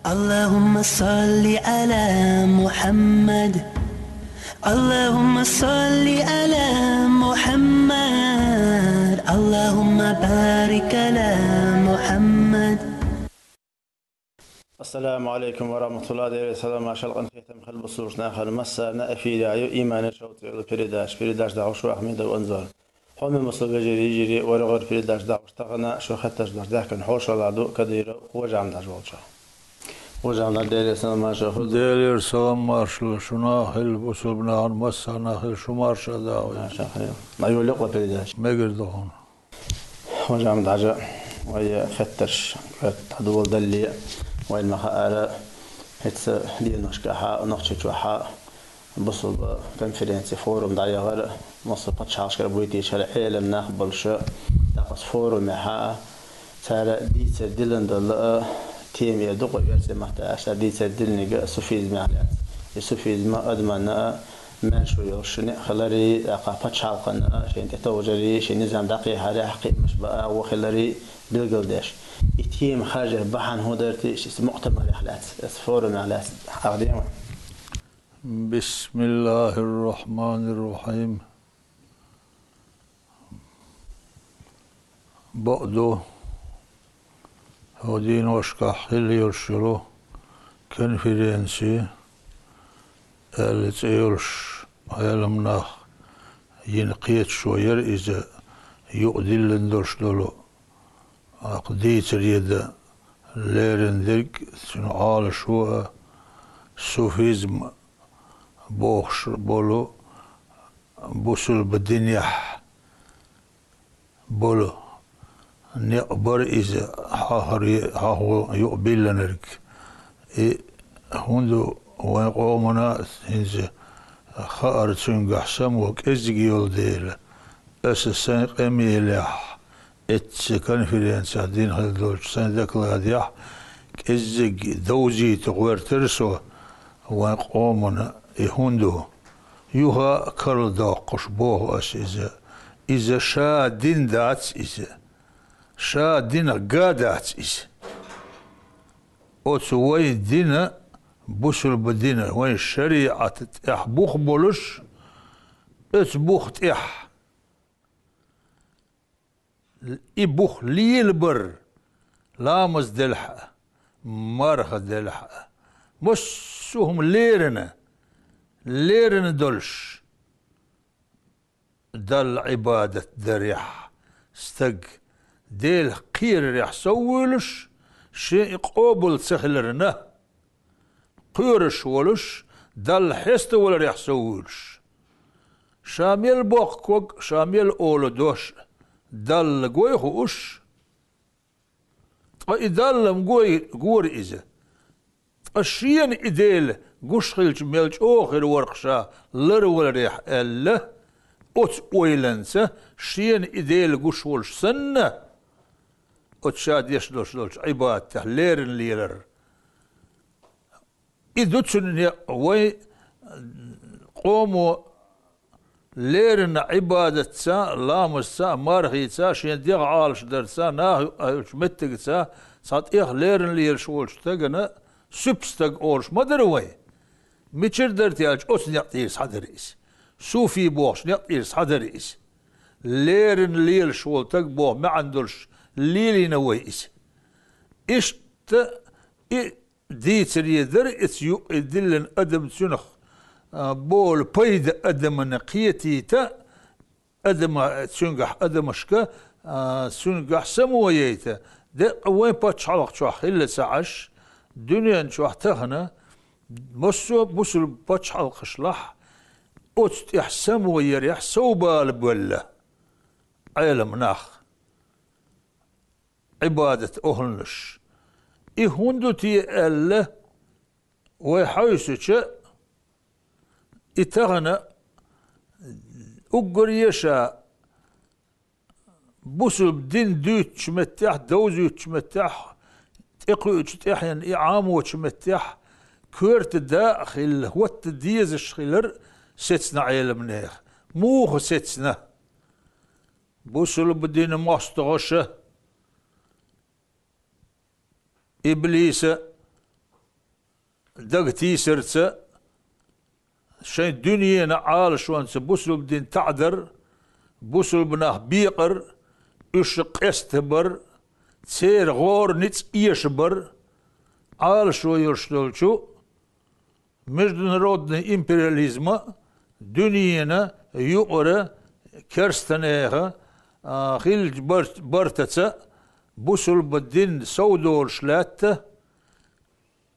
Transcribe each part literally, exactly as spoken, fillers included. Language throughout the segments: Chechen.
اللهم صل على محمد. اللهم صل على محمد. اللهم بارك على محمد. Ассаламу алейкум ва рахматуллахи. Дера салам, машалла, къинхетам хилда бусулба нахана. Массарна эфирдайо «Иман шовзткъа» йола передача. Передача дагӀаш ва Ахмедов Анзор. Хьоме бусулба вежарий, йижарий, варгӀар передача дагӀаш тахан шо хеттарш дош даьхкан хьошалла ду Кадыров Хожамдаш волча. Хожамдаш, дера салам, машалла. Дера салам, машалла, шуна хилда, бусулба нахана массарна хилда, шу марша дагӀа. Маша хилда. Ма йола йокъа передача. Мегар ду хьона. Хожамдаш, вай хеттарш, хетта дӀадоладале, вайна ма хаъара, хӀинца деношкахьа, Нохчийчохьа, бусулба конференци, форум дӀаяхар, массо паччахьалкхашкара буйти шера Ӏелам нах болаш, тӀаккха оцу форумехьа, цара дийцар диллина дола тема я дукха версия матта аьлча, дийцар диллинарг суфизмах лаьцна. И суфизм адамна маьрша йолуш некъ хилари, тӀаккха пачхьалкхана шайна тӀетовжари, шайн низам дӀакхехьарехь кхиамаш бан агӀо хилари билгалдеш. И тема харжар бахьана хӀун дара те, иза муътамарех лаьцна, иза форумех лаьцна, ахьа дийцина вай. بسم الله الرحمن الرحيم. Бакъду, хӀокху деношкахь хилла йолуш йолу конференци аьлла цӀе йолуш, Ӏелам нах йина кхеташо яра иза, юкъа диллина долуш долу, акха дийцаре дан лерина дерг, цуьнан Ӏалашо а, суфизм бохуш болу бусулба динехь болу некъ бара иза, хьахаре, хьахо юкъа биллинарг. И хӀунда вайн къомана хӀинца хаара цуьнгахь само кӀеззиг йолу дела, аса сайн къамелехь, эцца конференцехь дина хилла долчу сайн докладехь кӀеззиг довзийта гӀоьртира со вайн къомана и хӀун ду. Юха а карладоккхуш боху аса иза. Иза ша дин дац иза. Ша динах га дац иза. Оцу вайн дина, бусулба дина, вайн шариӀат тӀехь бух болуш, оцу бух тӀехь и бух лелабар, ламаз делахь а, марха делахь а, массо а хӀума леррина, леррина долуш, Далла Ӏибадат дарехь стаг Делах кхерарехь соввуьйлуш, шен и къобал ца хиларна, кхоьруш волуш, Далла хьеставаларехь соввуьйлуш. Ша мел боккху ког, ша мел олу дош Далла гой хууш, ткъа и Далла-м гой, гора иза. Ткъа шена и Дела гуш хилча мел чӀогӀа хир вара-кх ша ларваларехь аьлла, оцу ойланца шена и Дела гуш волуш санна, оцу ша деш долуш долчу Ӏибадатехь леррина лелар. И ду цуьнан некъ, вайн къомо леррина Ӏибадатца, ламазца, мархица, шен дегӀ Ӏалашдарца, наха юкъахь йолчу меттигца, цхьа тӀех леррина лелаш волчу стагана суьпа стаг олуш ма дара вай. Мичара дара те аьлча, оцу некъ тӀера схьадара иза. Суфи бохучу некъ тӀера схьадара иза. Леррина лелаш волу стаг боху маьӀна долуш лелийна вай иза. Иштта и дийцаре дара иза юкъа диллина адам цуьнах, а, болу пайда адамна кхетийта, адама, цуьнгахь адамашка, а, цуьнгахь само яйта. Деккъа вайн пачхьалкхачохь хилла ца Ӏаш, дуьнен чохь тахана массо а бусулба пачхьалкхашлахь оцу тӀехь само ярехь совбала бевлла Ӏелам нах. Ӏибадат охӀланаш. И хӀун ду те аьлла, вай хьовсуча, и тахана уггаре ша бусулба дин дуьйцучу меттехь, довзуьйтучу меттехь, тӀекхуьучу тӀаьхьенна и Ӏамочу меттехь коьрта да а хилла, хӀотта дезаш хилар сецна Ӏеламнеха. Муха сецна? Бусулба дина мостагӀаша, иблиса, дагатийсарца, шайн дуьненан Ӏалашонца бусулба дин таӀадар, бусулба нах бекъар, уьш къестабар, церан гӀора ницкъ эшабар, Ӏалашо йолуш долчу международный империализма, дуьненан юкъара керстанеха, а, хиллачу бар-, бартаца бусулба дин совдолуш лаьтта,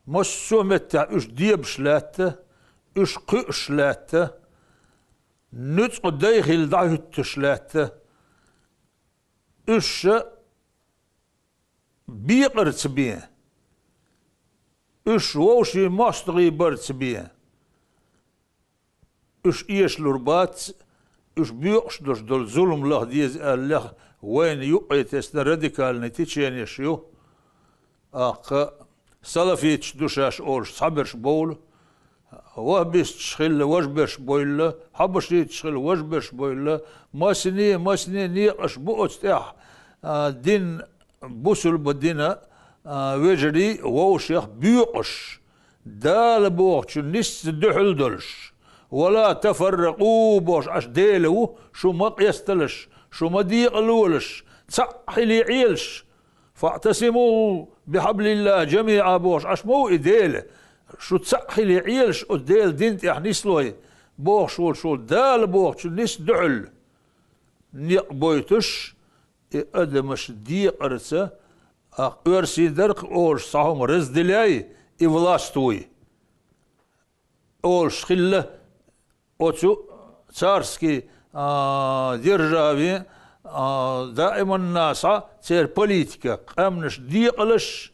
массо а меттехь уьш дебаш лаьтта, уьш кхуьуш лаьтта, нуьцкъа дай хилла дӀахӀуьттуш лаьтта, уьш бекъарца бен, уьш вовшийн мостагӀий барца бен, уьш эшалур бац, уьш боькъуш долуш долу зулам лаха деза аьллех вайна юккъе тесна радикальный течениеш ю. ТӀаккха салафиташ ду шаьш олуш цхьаберш бовлу, ваххабисташ хилла важберш бовлла, хьабашиташ хилла важберш бовлла, масане, масане некъаш бу оцу тӀехь, а, дин, бусулба дина, а, вежарий вовшех боькъуш, Дала бохучун нисса дуьхьал долуш. «Ва ла тафарракъу», бохуш Ӏаш Дела ву, шу ма къесталаш, шу ма декъалолаш, цхьаъ хилий Ӏелаш. «ФаӀтасиму бихьаблиллахӀи жамиӀа», бохуш Ӏаш ма ву и Дела, шу цхьаъ хилий Ӏелаш оцу Делан дин тӀехь нислой, бохуш волуш волу Дала бохучун нисса дуьхьал некъ бойтуш, и адамаш декъарца, а, оьрсийн дарх олуш цхьа хӀума разделяй и властвуй олуш хилла оцу царский, а, державин, а, даиманна схьа церан политика, къаьмнаш декъалаш,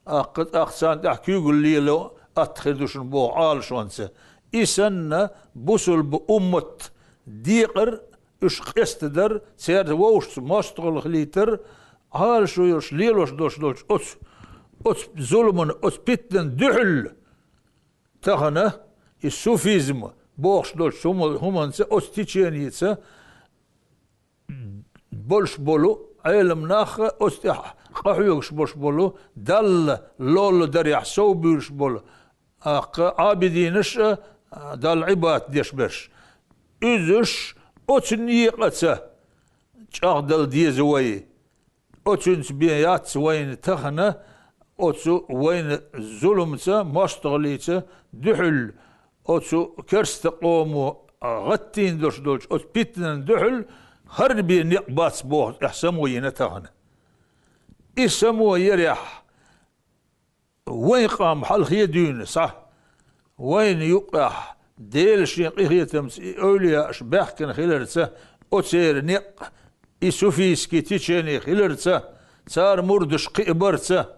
а, кху-, тӀаккха царна тӀехь куьйгалла лело атта хир ду шуна боху Ӏалашонца. И санна бусулба уммат декъар, уьш къестадар, церан вовшашца мостагӀалла хилийтар, Ӏалашо йолуш лелош долуш долчу оцу, оцу зуламан, оцу питанан дуьхьал тахана и суфизм бохуш долчу хӀума-, хӀуманца, оцу теченица болуш болу Ӏелам нах а, оцу тӀехь къахьоьгуш болуш болу Далла лолла дарехь совбуьйлуш болу, а, кха Ӏабидинаш а, Далла Ӏибадат деш берш. Уьзуш оцу некъаца чӀагӀдала деза вай. Оцуьнца бен яц вайна тахана, оцу вайна зуламца, мостагӀаллица дуьхьал, оцу керста къомо гӀаттийна долуш долчу оцу питанан дуьхьал хӀара бен некъ бац боху тӀехь само йина тахана. И само ярехь, вайн къам хьалхе а дуьйна схьа, вайна юккъехь Дела Шен къинхетамца и эвлияаш баьхкина хиларца, оцеран некъ, и суфийский течение хиларца, цара мурдаш кхиабарца,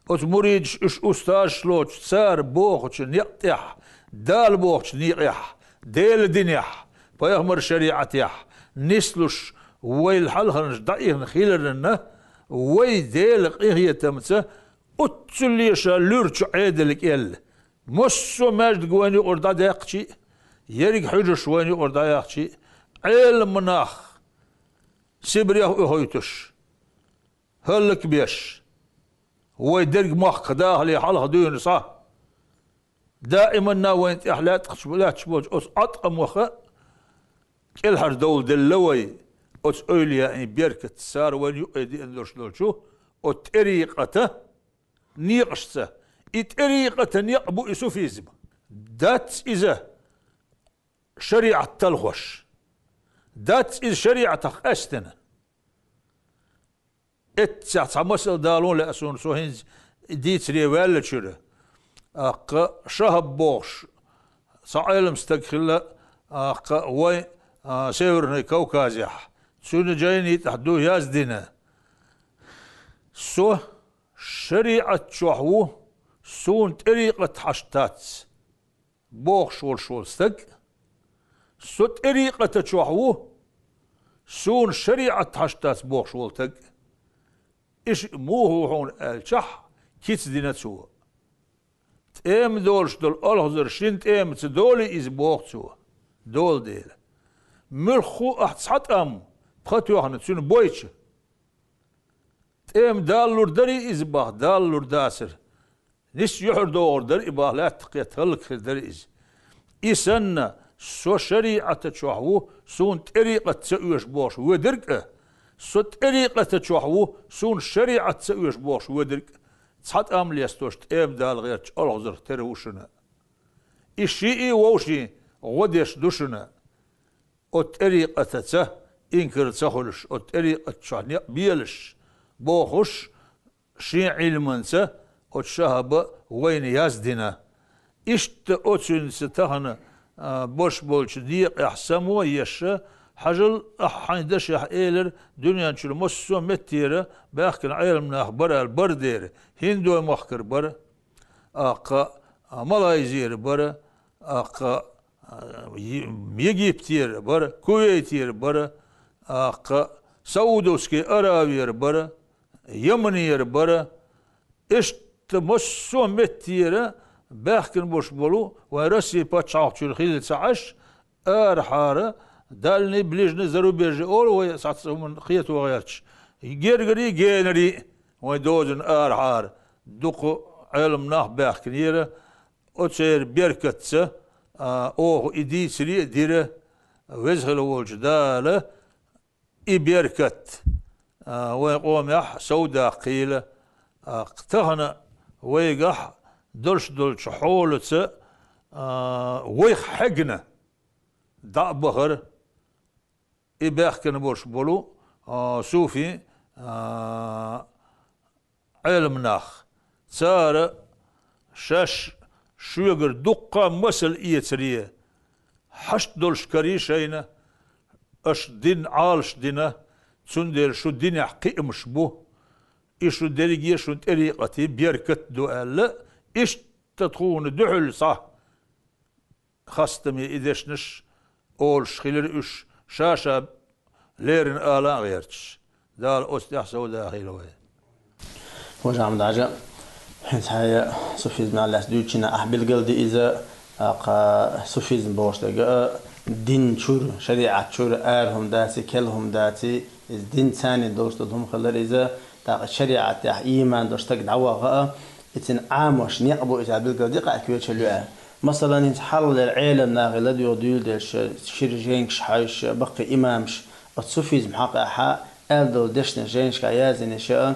оцу муридаш уьш устазаш лоцуш, цара бохучу некъ тӀехь, Дала бохучу некъехь, Делан динехь, пайхамар шариӀатехь нислуш, вай хьалхарнаш дӀаихна хиларна, вай Делан къинхетамца Уццул леша луьрачу Ӏедалан кӀел. Массо а маьждиг вайна юкъара дӀадаьккхичи а, ерриг хьуьжарш вайна юкъара дӀаяьккхичи а, Ӏелам нах Сибрех а оьхуьйтуш, хӀаллакбеш, вай дерг махках дахале хьалха дуьйна схьа. Даиманна вайна тӀехь лаьттахча, лаьтташ болчу оцу Ӏаткъамаха кӀелхьардовла делла вай, оцу эвлияийн беркатца, цара вайна юкъе деана долуш долчу оцу тӀерикъата некъашца. И тӀерикъата некъ бу и суфизм. Дац иза шариӀат талхош. Дац иза шариӀатах къаьстина. Эццехь цхьа масал далун лаьа суна, со хӀинца дийцаре ваьллачуьра. ТӀаккха Шахаб бохуш цхьа Ӏелам стаг хилла, тӀаккха вайн, а, Северный Кавказехь. Цуьнан жайни тӀехь ду яздина. Со шариӀат чохь ву, суна тӀерикъат хьашт дац. Бохуш волуш волу стаг, со тӀерикъата чохь ву, суна шариӀат хьашт дац бохуш волу стаг. И шиъ муха ву хьуна аьлчахь, кица дина цо. ТӀема долуш долу олхазар шина тӀемаца долий иза боху цо. Дола дела. Муьлхха ахь цхьа тӀам пха тоьхна цуьнан бойча. ТӀема далалур дарий иза баха, далалур дацара. Нис юьхьар догӀур дара и бах, лаьтта кхетта хӀаллакьхир дара иза. И санна, со шариӀата чохь ву, суна тӀерикъат ца оьшу бохуш ведарг а, со тӀерикъата чохь ву, суна шариӀат ца оьшу бохуш ведарг а, цхьа тӀам лестош тӀема Дала гӀертачу олхазарх тера ву шуна. И шиъ а вовшийн гӀо деш ду шуна. Оцу тӀерикъатаца инкар ца хуьлуш, оцу тӀерикъат чохь некъ белаш, бохуш, шен Ӏилманца оцу Шахьаба вайна яздина. Иштта оцуьнца тахана, а, бош болчу декъехь само а еш, хьажал, ахь хьайн дашехь элира, дуьнен чуьра массо а меттера баьхкина Ӏеламнах бара аьлла, бара дера, ХӀиндой махкара бара, аккха, а, Малайзера бара, аккха, а, Е-, Египтера бара, Кувейтера бара, аккха, Саудовский Аравера бара, Йеменера бара. Иштта массо а меттера баьхкина бош болу, вайн Россия пачхьалкх чуьра хилла ца Ӏаш, арахьара, дальний, ближний, зарубежный олу вай схьаца хӀуманна кхето гӀерташ. Гергарий, генарий, вайн дозанна арахьара дукха Ӏеламнах баьхкинера, оцеран беркатца, а, оха и дийцаре а дира, Веза хила волчу Дала и беркат, а, вайн къомехь совдаккхийла, а, тахана вайгахь долуш долчу хьолаца, а, вайх хьегна дӀа а бахара, и баьхкина бош болу, а, суфи, а, Ӏеламнах. Цара шаьш шоьгара дуккха а масал эцаре, хьашт долуш карий шайна, аша дин Ӏалаш дина, цундела шу динехь кхиамаш бу, и шу дерриге шун тӀерикъатийн беркат ду аьлла, иштта тхуна дуьхьал схьа хастаме и дешнаш олуш хилира уьш, ша-ша леррина ала а гӀерташ. Дала оцу тӀехь совдахийла вай. Хьажа Ахьмад-Хьаьжа, хӀинца хьайн суфизмах лаьцна дуьйцучунна ахь билгалди иза, тӀаккха суфизм бохуш дерг а дин чуьра, шариӀат чуьра ара хӀума дац, кел хӀума дац, иза дин царна долуш долу хӀума хилар иза, тӀаккха шариӀатехь ийман долуш стаг дӀаваха а, и цуьнан Ӏамош некъ бу иза билгалди кхаьа кечал ю аьлла. Масалан, хӀинца хьалхалера Ӏеламнахе ладоьгӀу дуьйладелча, шира жайнаш хьаьжча, баккхий имамаш, оцу суфизм хьакъехьа аьлла долу дешнаш жайнашкахь яздина ша а,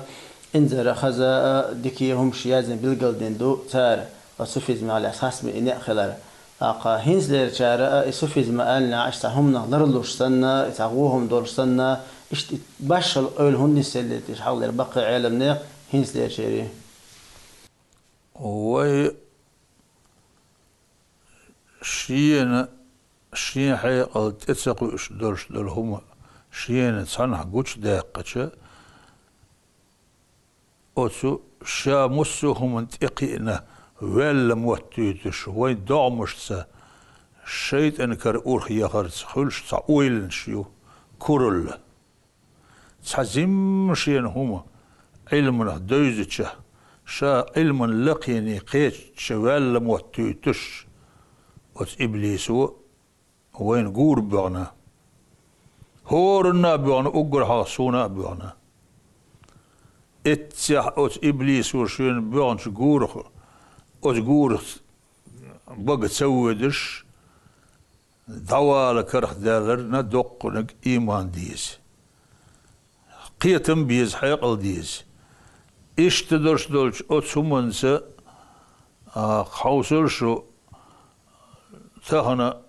инзара, хаза а, дика а хӀумаш яздина билгалдина ду цара, оцу суфизмах лаьцна хастаме и некъ хилар. ТӀаккха хӀинцалерачара а и суфизм аьллехь, иштта цхьа хӀуманах ларлуш санна, и цхьа вон хӀума долуш санна, иштта и башхалла ойла хӀунда нисделлий теша хьалхалера баккхий Ӏеламнехан хӀинцалерачеран? Вай шена, шен хьекъал тӀе ца кхуьуш долуш долу хӀума шена цхьанхьа гучудаьккхича, оцу ша массо а хӀуманна тӀекхиъна ваьлла моттуьйтуш, вайн догӀмашца шайтӀан кара урх яхарца хуьлуш цхьа ойланаш ю, куралла. Цхьа зимма шена хӀума Ӏилманах девзича, ша Ӏилман лакхене кхечча ваьлла моттуьйтуш, оцу иблисо вайна гур боьгӀна. ХӀоранна а боьгӀна, уггар хьалха суна а боьгӀна. Эццехь оцу иблисо шена боьгӀначу гурах, оцу гурах бага ца воьдуш, дӀавала карахдаьлларна доккханиг ийман деза. Кхетам беза, хьекъал деза. Иштта долуш долчу оцу хӀуманца, а, хьовсал шу, тахана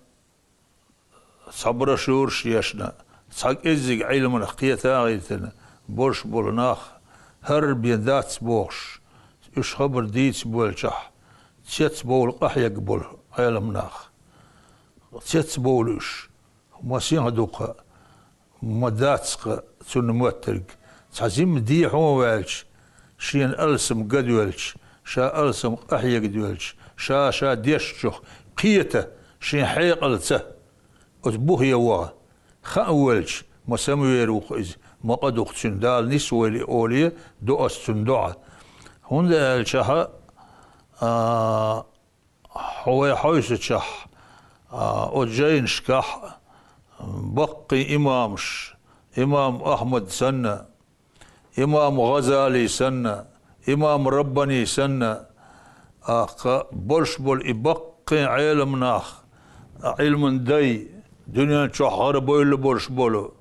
цхьа брошюраш ешна, цхьа кӀеззиг Ӏилманах кхета а гӀиртина, бош болу нах, хӀара бен дац бохуш, уьш хабар дийца болчохь, цецбовла къахьега болу Ӏеламнах. Цецбовла уьш, ма синха дукха, ма дац-кха цунна моттарг, цхьа зимма дехьо а ваьлча, шена алсам ган доьлча, ша алсам къахьега доьлча, ша-ша дешначух кхета шен хьекъалца, оцу бухе ваха, хаа волча, ма самавер ву-кха иза, ма къа ду-кха цуьнан, Дала нисвойла и оле, до ас цунна доӀа. ХӀунда аьлчахьа, а, хьо вай хьовсучохь, а, оцу жайнашкахь баккхий имамаш, имам Ахьмад санна, имам ГӀазали санна, имам Раббани санна, ТӀаккха болуш болу и баккхий Ӏеламнах, Ӏилман дай, дуьнен чохь гӀара бевлла болуш болу,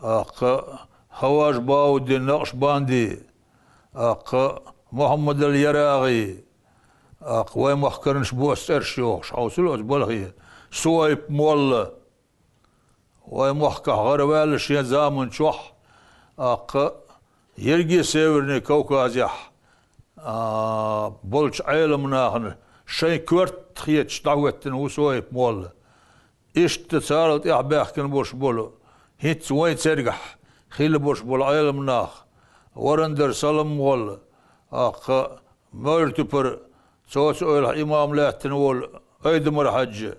тӀаккха Хьаваж Бауддин Накъшбанди, тӀаккха Мухьаммадал Ярагъи, тӀаккха вай махкарнаш бу ас цӀераш йохуш, хьовсал оцу балхе, Суайп молла, вай махкахь гӀараваьлла шен заман чохь, тӀаккха ерриге Северный Кавказехь, а, болчу Ӏеламнахана шайн коьрта хеташ дӀахӀоьттина ву Суайп молла. Иштта царал тӀаьхьа баьхкина болуш болу, хӀинца вайн цергахь хилла болуш болу Ӏеламнах, Варандар Салам молла, тӀаккха Мовлатпара, цо цу эвлахь имам лаьттина волу Айдамар-Хьаьжа,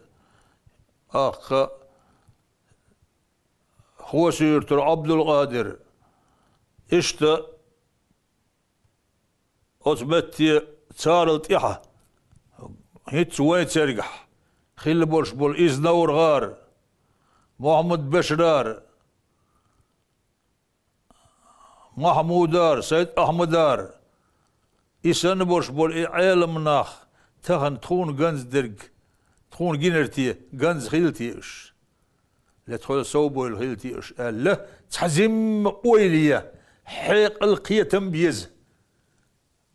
тӀаккха Хосуьйтара Ӏабдулкъадир. Иштта оцу метте царал тӀаьхьа хӀинца вайн цергахь хилла болуш болу Изнаур-гӀар, Мухьаммад-Бешрар, Махьмудар, Сайд-Ахьмадар, и санна болуш болу и Ӏеламнах тахана тхуна ганза дерг, тхуна гинарг те, ганза хилла те уьш? Ле тхоьл сов бевлла хилла те уьш аьлла, цхьа жимма ойла е, хьекъал, кхетам беза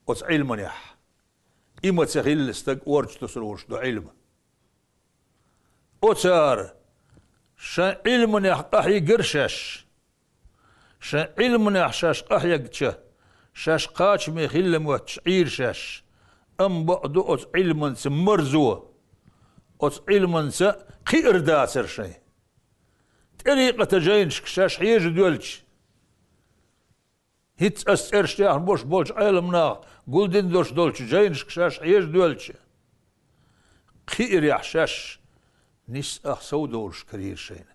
оцу Ӏилманехь. И ма ца хилла стаг орчу тосур волуш ду Ӏилма. Оцара шайн Ӏилманех къахьийгара шаьш. Шайн Ӏилманехь шаьш къахьегча, шаьш кхачаме хилла моьттуш Ӏийра шаьш. Амма бакъ ду оцу Ӏилманца марзо, оцу Ӏилманца кхиар дацара шайн. ТӀерикъатан жайнашка шаьш хьежа доьлча, хӀинца ас цӀераш яьхна болуш болчу Ӏеламнаха гулдина долуш долчу жайнашка шаьш хьежа доьлча, кхиарехь шаьш нисса ах сов довлуш карийра шайна.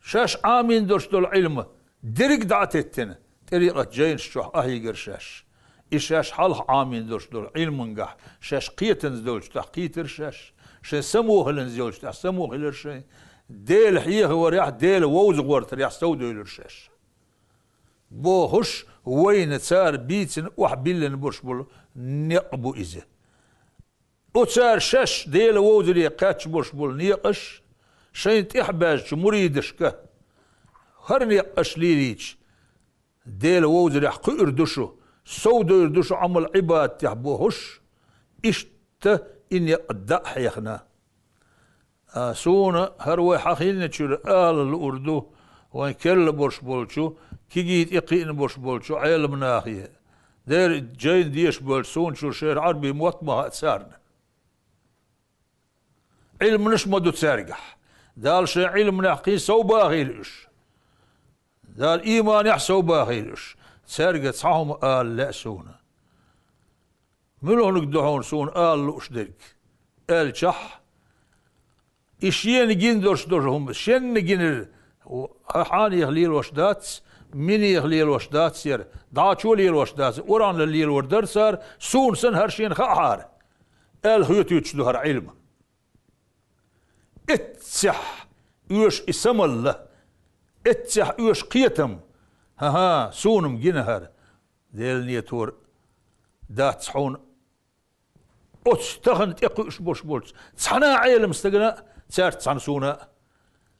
Шаьш Ӏамийна долуш долу Ӏилма дерриг дӀа а теттина, тӀерикъат жайнаш чохь къахьийгара шаьш. И шаьш хьалха Ӏамийна долуш долу Ӏилмангахь шаьш кхетанза долчу тӀехь кхийтира шаьш, шайн само хиланза йолчу тӀехь само хилира шайн, Дела хьехаварехь, Дела вовза гӀортарехь сов девлира шаьш. Бохуш, вайна цара бийцина охьабиллина болуш болу некъ бу иза. Оцара шаьш Дела вовзаре кхаьчна болуш болу некъаш, шайна тӀехь баьжчу муридашка, хӀара некъаш лелийча, Дела вовзарехь кхуьур ду шу, сов дойр ду шу Ӏамал-Ӏибадатехь бохуш, иштта и некъ дӀа а хьехна. А, суна хӀара вай хьахийначуьра ала луур ду, вайн керла болуш болчу, кегий тӀекхиъна болуш болчу Ӏеламнахе. Дера, жайна деша болчу суна чуьра шера Ӏарбий мотт ма хаьа царна. Ӏилманаш ма ду цаьргахь. Дала шайн Ӏилманехь кхин сов бахийла уьш. Дала ийманехь сов бахийла уьш. Цаьрга цхьа хӀума ала лаьа суна. Муьлханиг ду хьуна суна ала лууш дерг? Аьлчахь, и шена гина долуш долу хӀума, шенна гинарг, хьанех лелош дац, минех лелош дац яра, дӀачо лелош дац, урамна лелор дара цара, суна санна хӀара шена хаахьара, аьлла хетуьйтуш ду хӀара Ӏилма. Эццехь оьшу и самалла, эццехь оьшу кхетам, хӀан-хӀа, суна-м гина хӀара, Делан нетор дац хьуна. Оцу тахана тӀекхуьуш болуш болчу цхьана а Ӏелам стагана а, цаьрца цхьана суна а,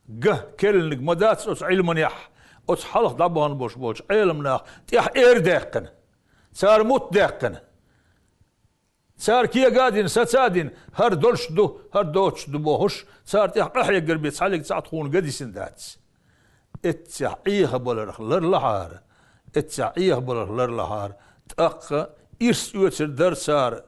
га керланиг ма дац оцу Ӏилманехь, оцу хьалха дӀабахана болуш болчу Ӏеламнаха тӀехь эр даьккхина, цара мутт даьккхина. Цара кега а дина, саца а дина, хӀара долуш ду, хӀара доцуш ду бохуш, цара тӀехь къахьегар бен цхьаллиг цхьаъ тхуна га дисина дац. Эццехь Ӏехабаларх ларлахьара, эццехь Ӏехабаларх ларлахьара, тӀаккха ирс оьцур дара цара,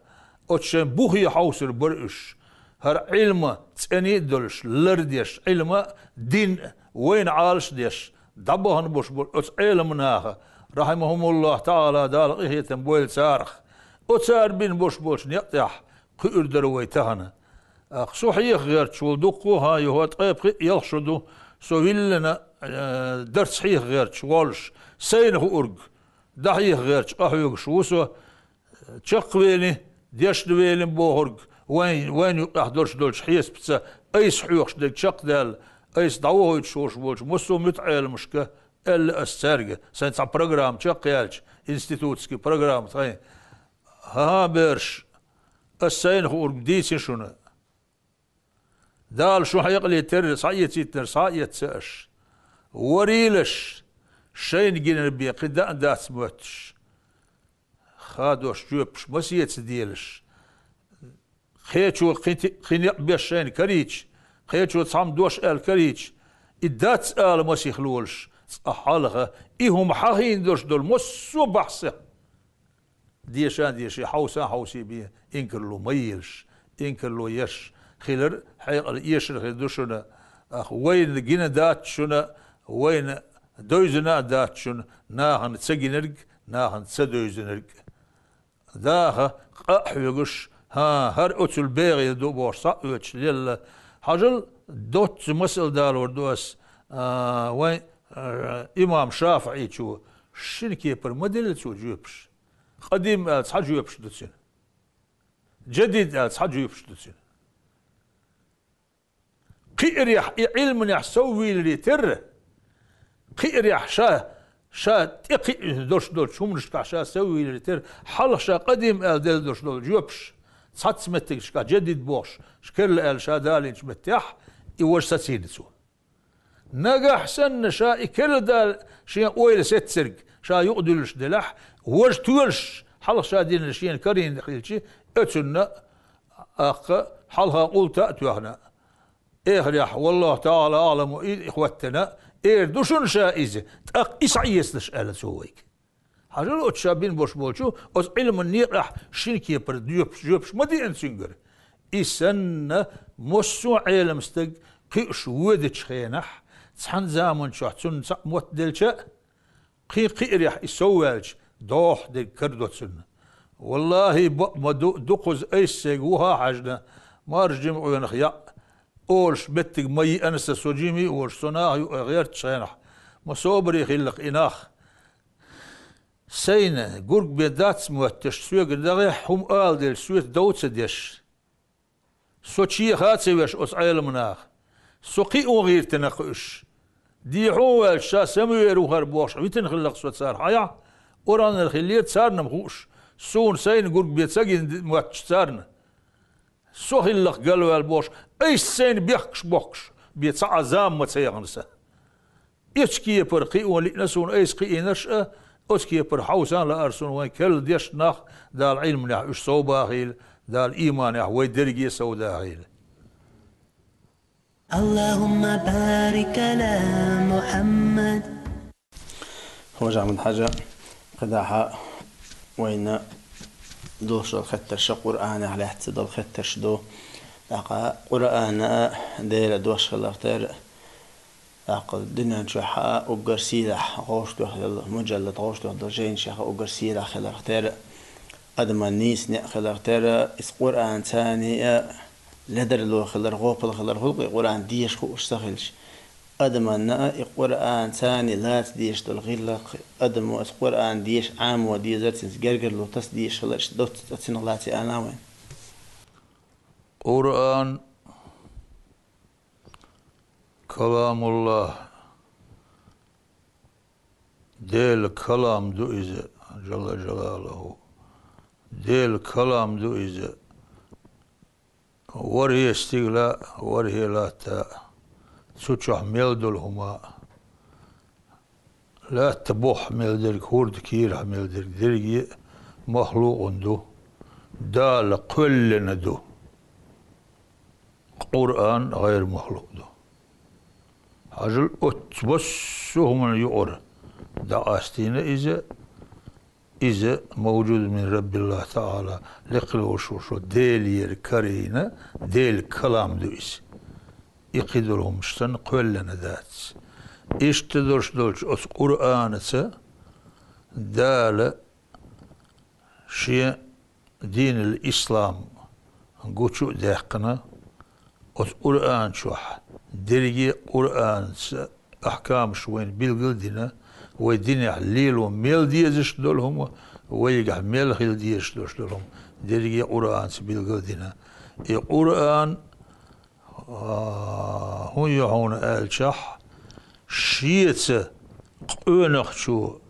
оцу шайн бухе хьовсур бара уьш. ХӀара Ӏилма цӀена а долуш, лардеш, Ӏилма а, дин а вайна Ӏалаш а деш, дӀабахана болуш болу оцу Ӏеламнаха, рахьимахумуллахӀ таӀала, Дала къинхетам бойла царах, оцара бина болуш болчу некъ тӀехь кхуьур дара вай тахана. ТӀаккха со хьеха гӀерташ волу дуккха а, хӀан, юха ткъе пхиъ, ялх шо ду, со виллина, э, дарс хьеха гӀерташ волуш, сайна хуург дӀахьеха гӀерташ къахьоьгуш ву со, чекхвелий, дешна велий бохург, вайн, вайн юкъахь долуш долчу хьесапца айса хьоьхуш дерг чекхдаьлла, айса дӀавохуьйтуш волуш волчу массо а муьтаӀеламашка аьлла ас цаьрга, сайн цхьа программа чекхъяьлча, институтский программа тхайн. ХӀан, бераш, ас сайна хуург дийци шуна. Дала шун хьекъале терра схьаэцийтинарг схьаэцна аш. Варийлаш, шайна гинарг бен кхин даа дац моьттуш. Хадош жоьпаш масеца делаш. Кхечо кхин ти-, кхин некъ беш шайна карийча, кхечо цхьамма дош аьлла карийча, и дац ала масех лолаш, цкъа хьалха, и хӀума хьахийна долуш долу массо а бахьса. Деша а деший, хьовса а хьовсий бен, инкарло ма елаш, инкарло еш хилар, хьекъал эшар хир ду шуна, ах, вайна гина дац шуна, вайна девзина а дац шуна, нахана ца гинарг, нахана ца девзинарг. Даха, къа а хьоьгуш, хӀан, хӀара оцул бегӀийла ду бохуш, схьа а оьцуш лелла. Хьажал, доцца масал далор ду ас, а, вайн, а, имам ШафиӀичо шина кепара ма делла цо жоьпаш. Къадим аьлла цхьа жоьпаш ду цуьнан. Джадид аьлла цхьа жоьпаш ду цуьнан. Кхиарехь, и Ӏилманехь соввийларе терра, кхиарехь ша, ша тӀекхиъ долуш долчу хӀуманашкахь ша соввийларе терра, хьалха ша къадим аьлла делла долуш долу жоьпаш, цхьацца меттигашкахь джадид бохуш, керла аьлла ша далийначу меттехь, и важа сацийна цо. Нагахь санна ша и керла дала шен ойла сеццарг ша юкъадуьллуш делахь, важа тоьлуш, хьалха ша динарг шена карийна хилчи, оцунна а, аккха, хьалха къулта а тоьхна. Эхарехь, валлаху таӀала аӀламу, и хӀоттина, эр ду шуна ша иза, тӀаккха и схьаэцалаш аьлла цо вайга. Хьажал оцу ша бина бош болчу, оцу Ӏилман некъахь шина кепара жоьпаш, жоьпаш ма деана цуьнгара. И санна, массо а Ӏелам стаг кхуьуш воьдучу хенахь, цхьана заман чохь цунна цхьаъ мотт делча а, кхин кхиарехь и совваьлча, дохьа дерг карадо цунна. Валлахи, бакъ ма ду, дукхаза айса сайга вуха а хьаьжна, маржа жима къонах яӀ, олуш меттиг ма йиъана сан, со жима а волуш, со наха юкъе гӀертачу хенахь, ма собаре хилла-кх и нах. Сайна гург бен дац моьттуш, соьгара дагӀехь хӀума ала делча, соьца дов ца деш. Со чеха а ца веш оцу Ӏелам наха. Со кхио гӀиртина-кх уьш. Дехьо а ваьлча, ша самавер ву хӀара бохуш, витина хилла-кх со цара. Хьаяхь, Къуръанара хиллера царна-м хууш, суна сайна гург бен ца гина моьттуш царна. Со хилла-кх галваьлла бохуш, айса сайна бехкаш бохкуш бен цхьа а зама ма ца яхана сан. Оцу кепара кхио лиъна суна айса кхиийнарш а, оцу кепара хьовса а лаьара суна вайн керла дешна нах, Дала Ӏилманехь уьш сов бахийла, Дала ийманехь вай дерриге а сов дахийла. اللهم بارك على محمد. Хож-Ахьмад-Хьаьжа, кхидӀа вайна долуш долу хеттарш Къуръанах лаьцна долу хеттарш ду. ТӀаккха Къуръан а Делан дош хиларх тера, тӀаккха дуьнен чохь а уггар сийлахь вовшахтоьхна йолу муджаллад, вовшахтоьхна долу жайнашех а уггар сийлахь хиларх тера, адаман нийса некъ хиларх тера, иза Къуръан царний а ледарло хилар, гӀопал хилар, гӀуллакхе Къуръан деша хууш ца хилча, адаманна а и Къуръан царний лаца дезаш долу гӀиллакх, адамо иза Къуръан деша Ӏамо дезар, цуьнца гергарло таса дезаш хилар, иштта доцца цунах лаца а ала вайн. Къуръан каламуллахь, Делан калам ду иза, Джалла Джалалуху. Делан калам ду иза. ВорхӀе стигала, ворхӀе латта, цу чохь мел долу хӀума, латта бухахь мел дерг, хӀорда кийрахь мел дерг, дерриге а махлукъан ду, Дала кхоьллина ду. Къуръан гӀайр-махлукъ ду. Хьажал, оццу массо а хӀуманна юкъара дӀакъастийна иза, иза мавжуд мин Раббиллахь ТаӀала, лекхалуш волу Делера карийна, Делан калам ду иза. И кхидолу хӀуманаш санна кхоьллина дац. Иштта долуш долчу оцу Къуръанаца Дала Шен динал ислам гучу а даьккхина, оцу Къуръан чохь дерриге а Къуръанца ахкамаш вайна билгал а дина, вай динехь лело мел дезаш долу хӀума, вайгахь мел хила дезаш долуш долу хӀума дерриге а Къуръанца билгал а дина. И Къуръан А, хӀун ю хьуна аьлчахь, шеца къонахчо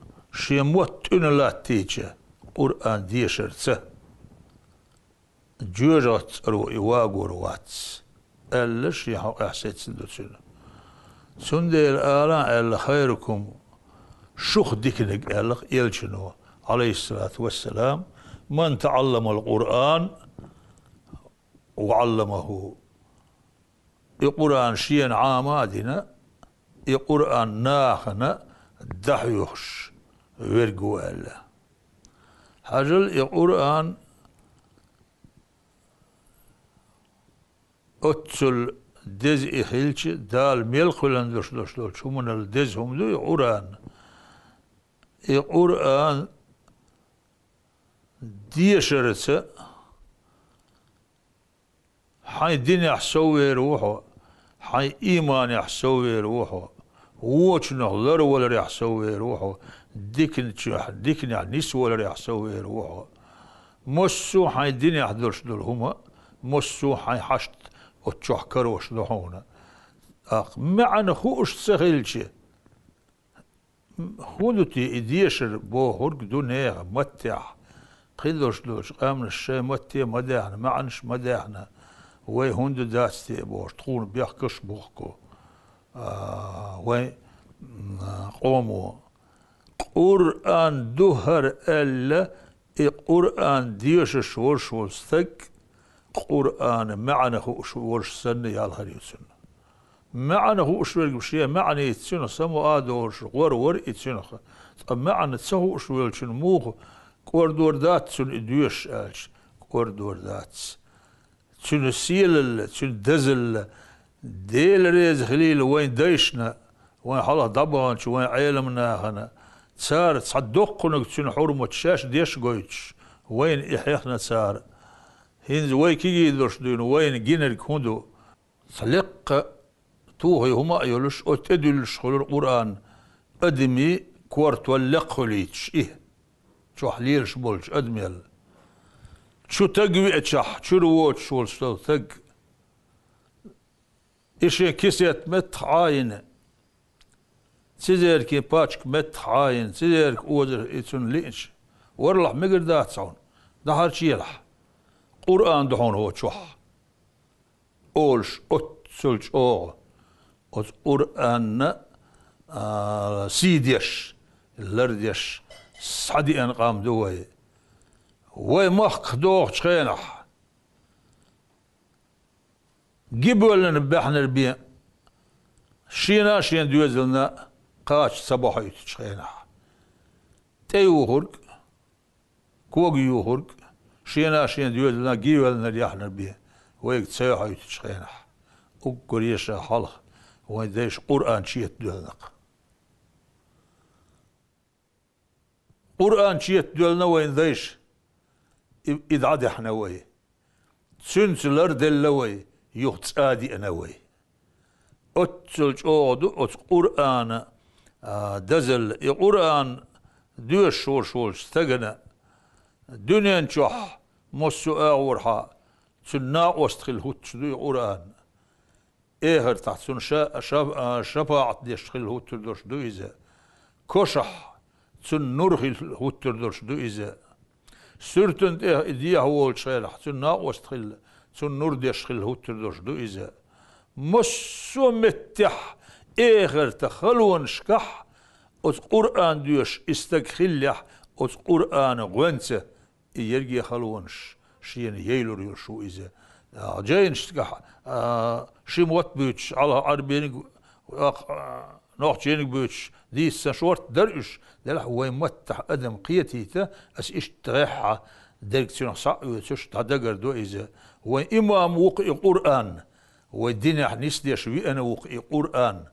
Шен мотт тӀуьна латтийча Къуръан дешарца, жоьжахатин цӀаро и вагор вац, аьлла, шен хьокъехь сецна ду цуьнан. Цундела ала аьлла: «Хайрукум», шух диканиг, аьлла элчано, Ӏалайхиссалату вассалам, «ман таӀалламал Къуръан ва Ӏалламаху». И Къуръан шена Ӏама а дина, и Къуръан нахана дӀахьоьхуш верг ву аьлла. Хьажал, и Къуръан оццул деза и хилча, Дала мел кхоьллина долуш долуш долчу хӀуманал деза хӀума ду и Къуръан. И Къуръан дешарца хьайн динехь соввер ву хьо, хьайн ийманехь соввер ву хьо, вочунах ларваларехь соввер ву хьо, диканчохь, диканехь нисваларехь соввер ву хьо. Массо а хьайн динехь долуш долу хӀума, массо а хьайн хьашт оцу чохь карош ду хьуна. ТӀаккха маьӀна хууш ца хилча, хӀун ду те и дешар бохург ду нехан маттехь? Кхидолуш долчу къаьмнаш шайн матте а ма даьхна, маьӀнаш а ма даьхна, вай хӀунда дац те бохуш, тхуна бехкаш бохку, а, вайн, м, къомо. Къуръан ду хӀара аьлла, и Къуръан дешаш волуш волу стаг, Къуръана маьӀна хууш волуш санна, ялхар ю цуьнан. МаьӀна хууш верг шен маьӀница цуьнах самукъа а долуш, гӀор вара и цуьнах. Ткъа маьӀна ца хууш велчун муха кӀордор дац цунна и доьшуш аьлча, кӀордор дац. Цуьнан сийлалла, цуьнан дазалла, Дела реза хилийла вайн дайшна, вайн хьалха дӀабаханчу вайн Ӏеламнахана, цара цхьа доккханиг цуьнан хьурмат шаьш деш а гойтуш, вайна и хьехна цара. ХӀинца вай кегий долуш дуьйна вайна гинарг хӀун ду? Цхьа лекха тухий хӀума а йолуш, оцу тӀе дуьллуш хуьлура Къуръан, адамийн кортол лекха хуьлуьйтуш и, чохь лелаш болчу адамел. Чу таг веачахь, чуьра воцуш волуш стаг, и шен кисет меттах Ӏайина, цизеркийн пачка меттах Ӏайина, цизерка озар и цунна лиъча, варлахь мегар дац хьуна, дахьарчу елахь, Къуръан ду хьуна хӀокху чохь, олуш оццул чӀогӀа, оцу Къуръанна, а, сий деш, лардеш, схьадеана къам ду вай. Вай махках дохучу хенахь, гибоьллина баьхнар бен, шена а шен доьзална кхача ца бохьуьйтучу хенахь, тӀеюхург, кога юхург, шена а шен доьзална гибоьллинарг яхьнар бен, вайга ца яхьуьйтучу хенахь, уггаре ша хьалха вайн дайша Къуръан чета доьллина-кх. Къуръан чета доьллина вайн дайша, и, и дӀадаьхьна вай. Цуьнца ларделла вай, юха цӀа а деана вай. Оццул чӀогӀа ду оцу Къуръана, а, дазалла. И Къуръан доьшуш волуш волчу стагана дуьнен чохь массо а агӀорхьа цуьнан накъост хилла хӀуттуш ду и Къуръан. Эхартахь цунна ша-, ша-, а, шапаӀат деш хилла хӀуттур долуш ду иза. Кошахь цунна нур хилла хӀуттур долуш ду иза. Суьртана тӀе и дехьа волчу хенахь, цунна накъост хилла, цунна нур деш хилла хӀуттур долуш ду иза. Массо а меттехь, эхартан халонашкахь оцу Къуръан доьшуш и стаг хиллехь, оцу Къуръана гӀоьнца и ерриге халонаш шена яйлур йолуш ву иза. А, жайнашкахь, а, ши мотт буьйцуш, хьалха Ӏарбийниг, а, нохчийниг буьйцуш, дийца сан шортта дара уьш, делахь вайн маттахь адам кхетийта, ас иштта гӀеххьа дерг цуьнах схьа а оьцуш, дӀадагардо иза. Вайн имам ву-кх и Къуръан, вай динехь нисдеш веана ву-кх и Къуръан.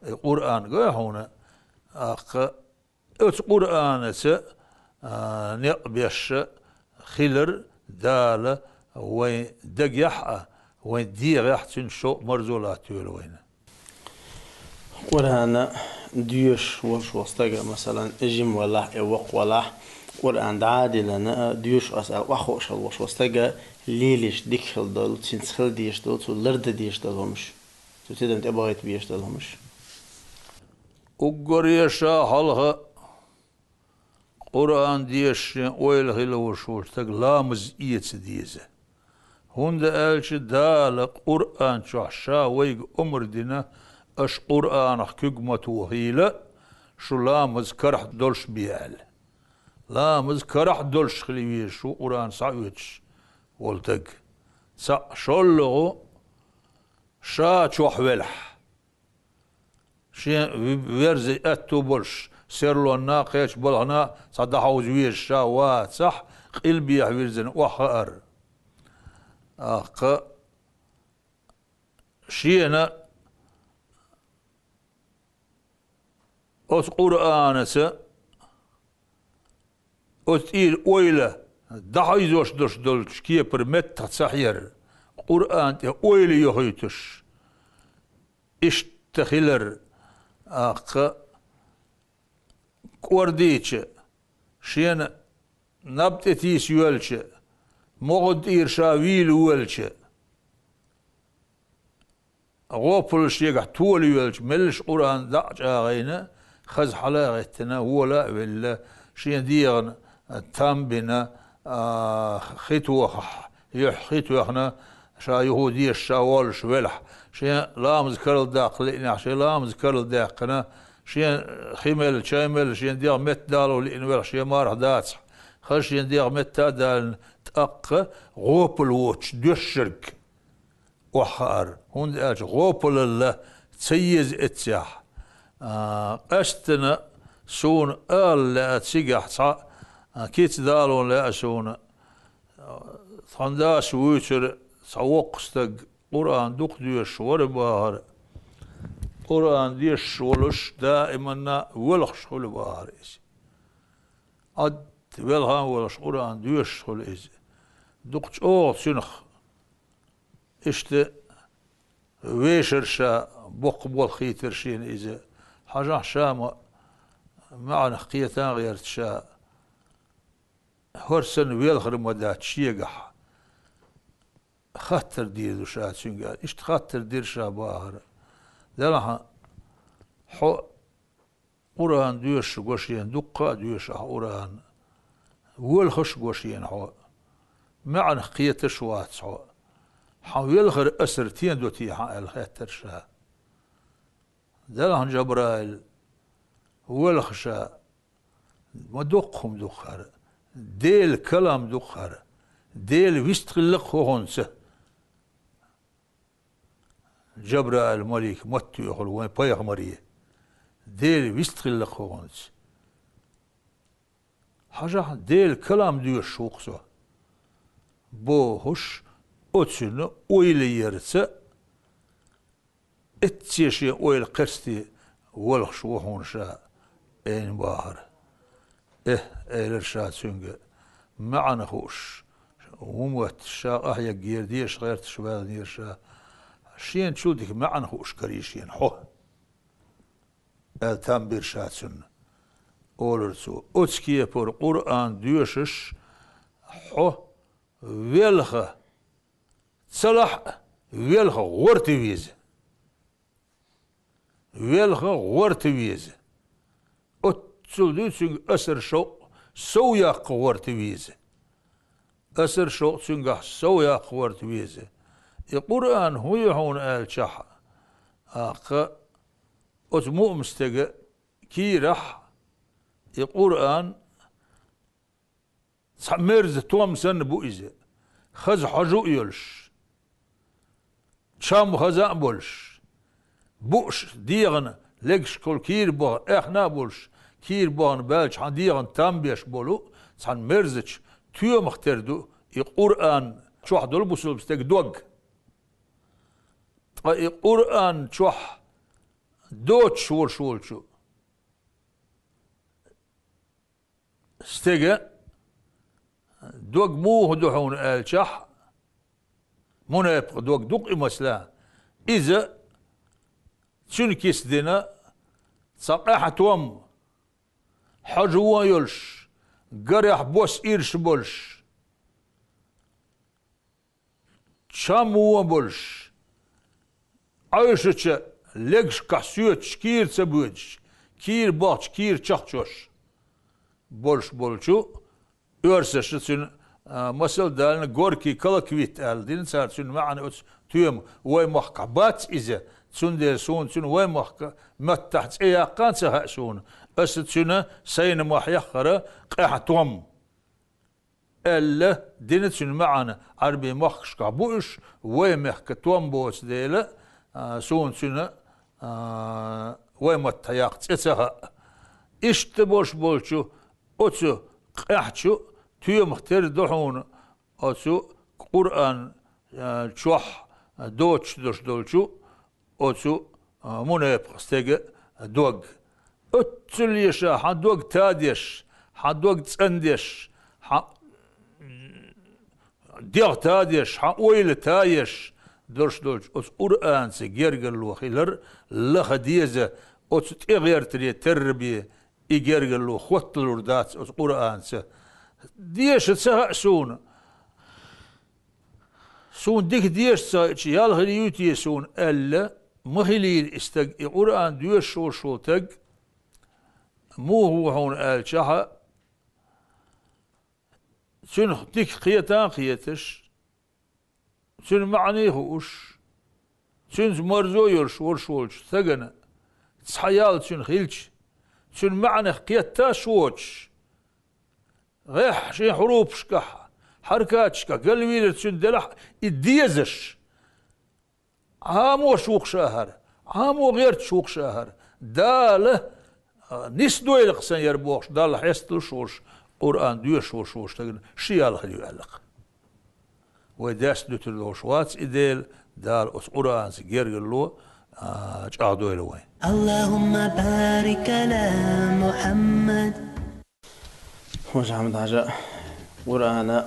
И Къуръан гой хьуна, аккха оцу Къуръанаца, а, некъ беш хилар Дала вайн дагехь а, вайн дегӀехь а цуьнан шовкъ-марзо латтайойла вайна. Къуръан доьшуш волуш волу стага, масалан, жима валахь, э, воккха валахь, Къуръан дӀа а диллина, доьшу ас аьлла, охьахууш хилла волуш волу стага лелаш дика хила долу, цуьнца хила дезаш долу, цо лардан дезаш долу хӀумаш, цо тидам тӀебахийта безаш долу хӀумаш. Уггаре ша хьалха Къуръан дешаш шен ойла хилла волуш волчу стага ламаз эца деза. ХӀунда аьлча Дала Къуръан чохь Ша вайга омра дина, аша Къуръанах куьг ма тухийла, шу ламаз карахь долуш бе аьлла. Ламаз карахь долуш хила везаш ву Къуръан схьаоьцуш волу стаг. Цхьаъ, шоллагӀа, ша чохь велахь. Шен верзе аьтту болуш, серлонна, кхечу балхана цхьа дӀахьовза везаш ша вацахь, къилбехьа вирзина охьахаар. ТӀаккха шена оцу Къуръанаца, оцу тӀера ойла дӀахьийзош долуш долчу кепара меттах ца хьер, Къуръан тӀе ойла йохуьйтуш, иштта хилар, тӀаккха кӀордийча, шена наб тӀе тийса йоьлча, могӀа тӀера ша вийла воьлча, гӀопал шегахь тола йоьлча, меллаша Къуръан дӀа а чӀагӀйина, хаза хьала а гӀеттина, вола а велла, шен дегӀана там бина, а, хи тохахь, юьхь хи тоьхна, ша юха дешаш ша воллуш велахь, шен ламаз карладаккха лиънехь, шен ламаз карладаьккхина, шен хи мелла, чай мелла, шен дегӀ меттадало лиъна велахь, шен марха дацахь, хаза шен дегӀ метта а далийна, тӀаккха гӀопал воцуш доьшург охьахаар, хӀунда аьлча гӀопалалла ца еза эццехь. А, къаьсттина суна ала лаьа цигахь цхьа, а, кица далон лаьа суна. Тхан дас вуьйцура цхьа воккха стаг, Къуръан дукха доьшуш вара бахара. Къуръан дешаш волуш даиманна воьлхуш хуьлу бахара иза. Ӏад велха а волуш Къуръан доьшуш хуьлу иза. Дукха чӀогӀа цуьнах иштта вешар ша, боккха болх хийтира шена иза. Хьажахь, ша ма маьӀнах кхета а гӀерта ша, хӀара санна велхар ма дац шегахь. Хаттар дийр ду ша цуьнга аьлла. Иштта хаттар дира ша бахара. Делахь, хьо Къуръан доьшуш го шена, дуккха а доьшу ахь Къуръан. Воьлхуш го шена хьо. МаьӀнах кхеташ а вац хьо. Хьан велхар асар тен до те хьан аьлла хаьттира ша. Делахь, Жабраил, воьлху ша, ма доккха хӀума ду-кх хӀара. Делан калам ду-кх хӀара. Дела вистхилла-кх хӀокхунца. Жабраил малик ма тоьхула вайн пайхамаре. Дела вистхилла-кх хӀокхунца. Хьажахь, Делан калам доьшуш ву-кх со. Бохуш, оцуьнан ойла ярца, эцце шен ойла кхерсте воьлхуш ву хьуна ша, айна бахара. Эхь, элира ша цуьнга, маьӀна хууш, хӀума моьттуш, ша къахьеггера, деша гӀерташ ваьллера ша, шена чул дика маьӀна хууш карий шена хьо, аьлла, там бира ша цунна. Олура цо, оцу кепара Къуръан доьшуш хьо велха ца лахь а, велха гӀорта веза. Велха гӀорта веза. Оццул дуьйцу цуьнга асар шовкъ сов яккха гӀорта веза. Асар шовкъ цуьнгахь сов яккха гӀорта веза. И Къуръан хӀун ю хьуна аьлчахь, тӀаккха оцу муъмин стеган кийрахь и Къуръан цхьа мерза том санна бу иза, хаза хьожа а йолуш, чам хаза а болуш, бууш дегӀана легашкахула кийра бахана, аьхна а болуш, кийра бахана баьлча хьан дегӀана там беш болу цхьана мерзачу тоьмах тера ду и Къуръан чохь долу бусалба стеган дог. Ткъа и Къуръан чохь доцуш волуш волчу стеган дог муха ду хьуна аьлчахь, мунепакъ дог ду-кх и, масала, иза цуьнан кица дина цхьа къаьхьа том, хьожа вон йолуш, гарехь бос ирш болуш, чам вон болуш, Ӏуьйшучу легашкахь соьцуш кийра ца боьдуш, кийра бахча кийра чахчош. болуш болчу оьрсаша цуьнан, а, масал далийна, «горький колоквит» аьлла дина цара цуьнан маьӀна оцу тоьма. Вай махкахь бац иза, цундела суна цуьнан вай махка маттахь цӀе яккха а ца хаьа суна. Аса цуьнан сайна ма хьеххара къаьхьа том аьлла дина цуьнан маьӀна. Ӏарбийн махкашкахь бу уьш, вай мехка том боцу дела, а, суна цуьнан, а, вай маттахь яккха цӀе ца хаьа. Иштта болуш болчу оцу къаьхьачу тоьмах тера ду хьуна оцу Къуръан, а, чохь доцуш долуш долчу оцу, а, мунепакъ стеган дог. Оццул еша, хьан дог тадеш, хьан дог цӀандеш, хьан дегӀ тадеш, хьан ойла таеш долуш долчу оцу Къуръанца гергарло хилар лаха деза, оцу тӀегӀертаре терра бен и гергарло хотталур дац оцу Къуръанца. Деша ца хаьа суна. Суна дика деша ца хаьа, ялх хир ю те суна аьлла, ма хилийла и стаг, и Къуръан доьшуш волу стаг, муха ву хьуна аьлчахьа, цуьнах дика кхета а кхеташ, цуьнан маьӀна а хууш, цуьнца марзо йолуш волуш волчу стагана цхьа ял цуьнан хилча, цуьнан маьӀнах кхетта а шочуш, гӀеххьа шен хьурупашкахь, хьаракаташкахь галвийр цуьнан делахь а и дезаш, Ӏамош ву-кх ша хӀара, Ӏамо гӀерташ ву-кх ша хӀара. Дала, а, нисдойла-кх сан яра бохуш, Далла хьесталуш волуш, Къуръан доьшуш волуш волчу стагана ши ял хир ю аьлла-кх. Вай даьсса дуьтур долуш вац и дела, Дала оцу Къуръанца гергарло, а, чӀагӀдойла вайн. اللهم بارك على محمد. Хьажа Ахьмад-Хьажа, Къуръана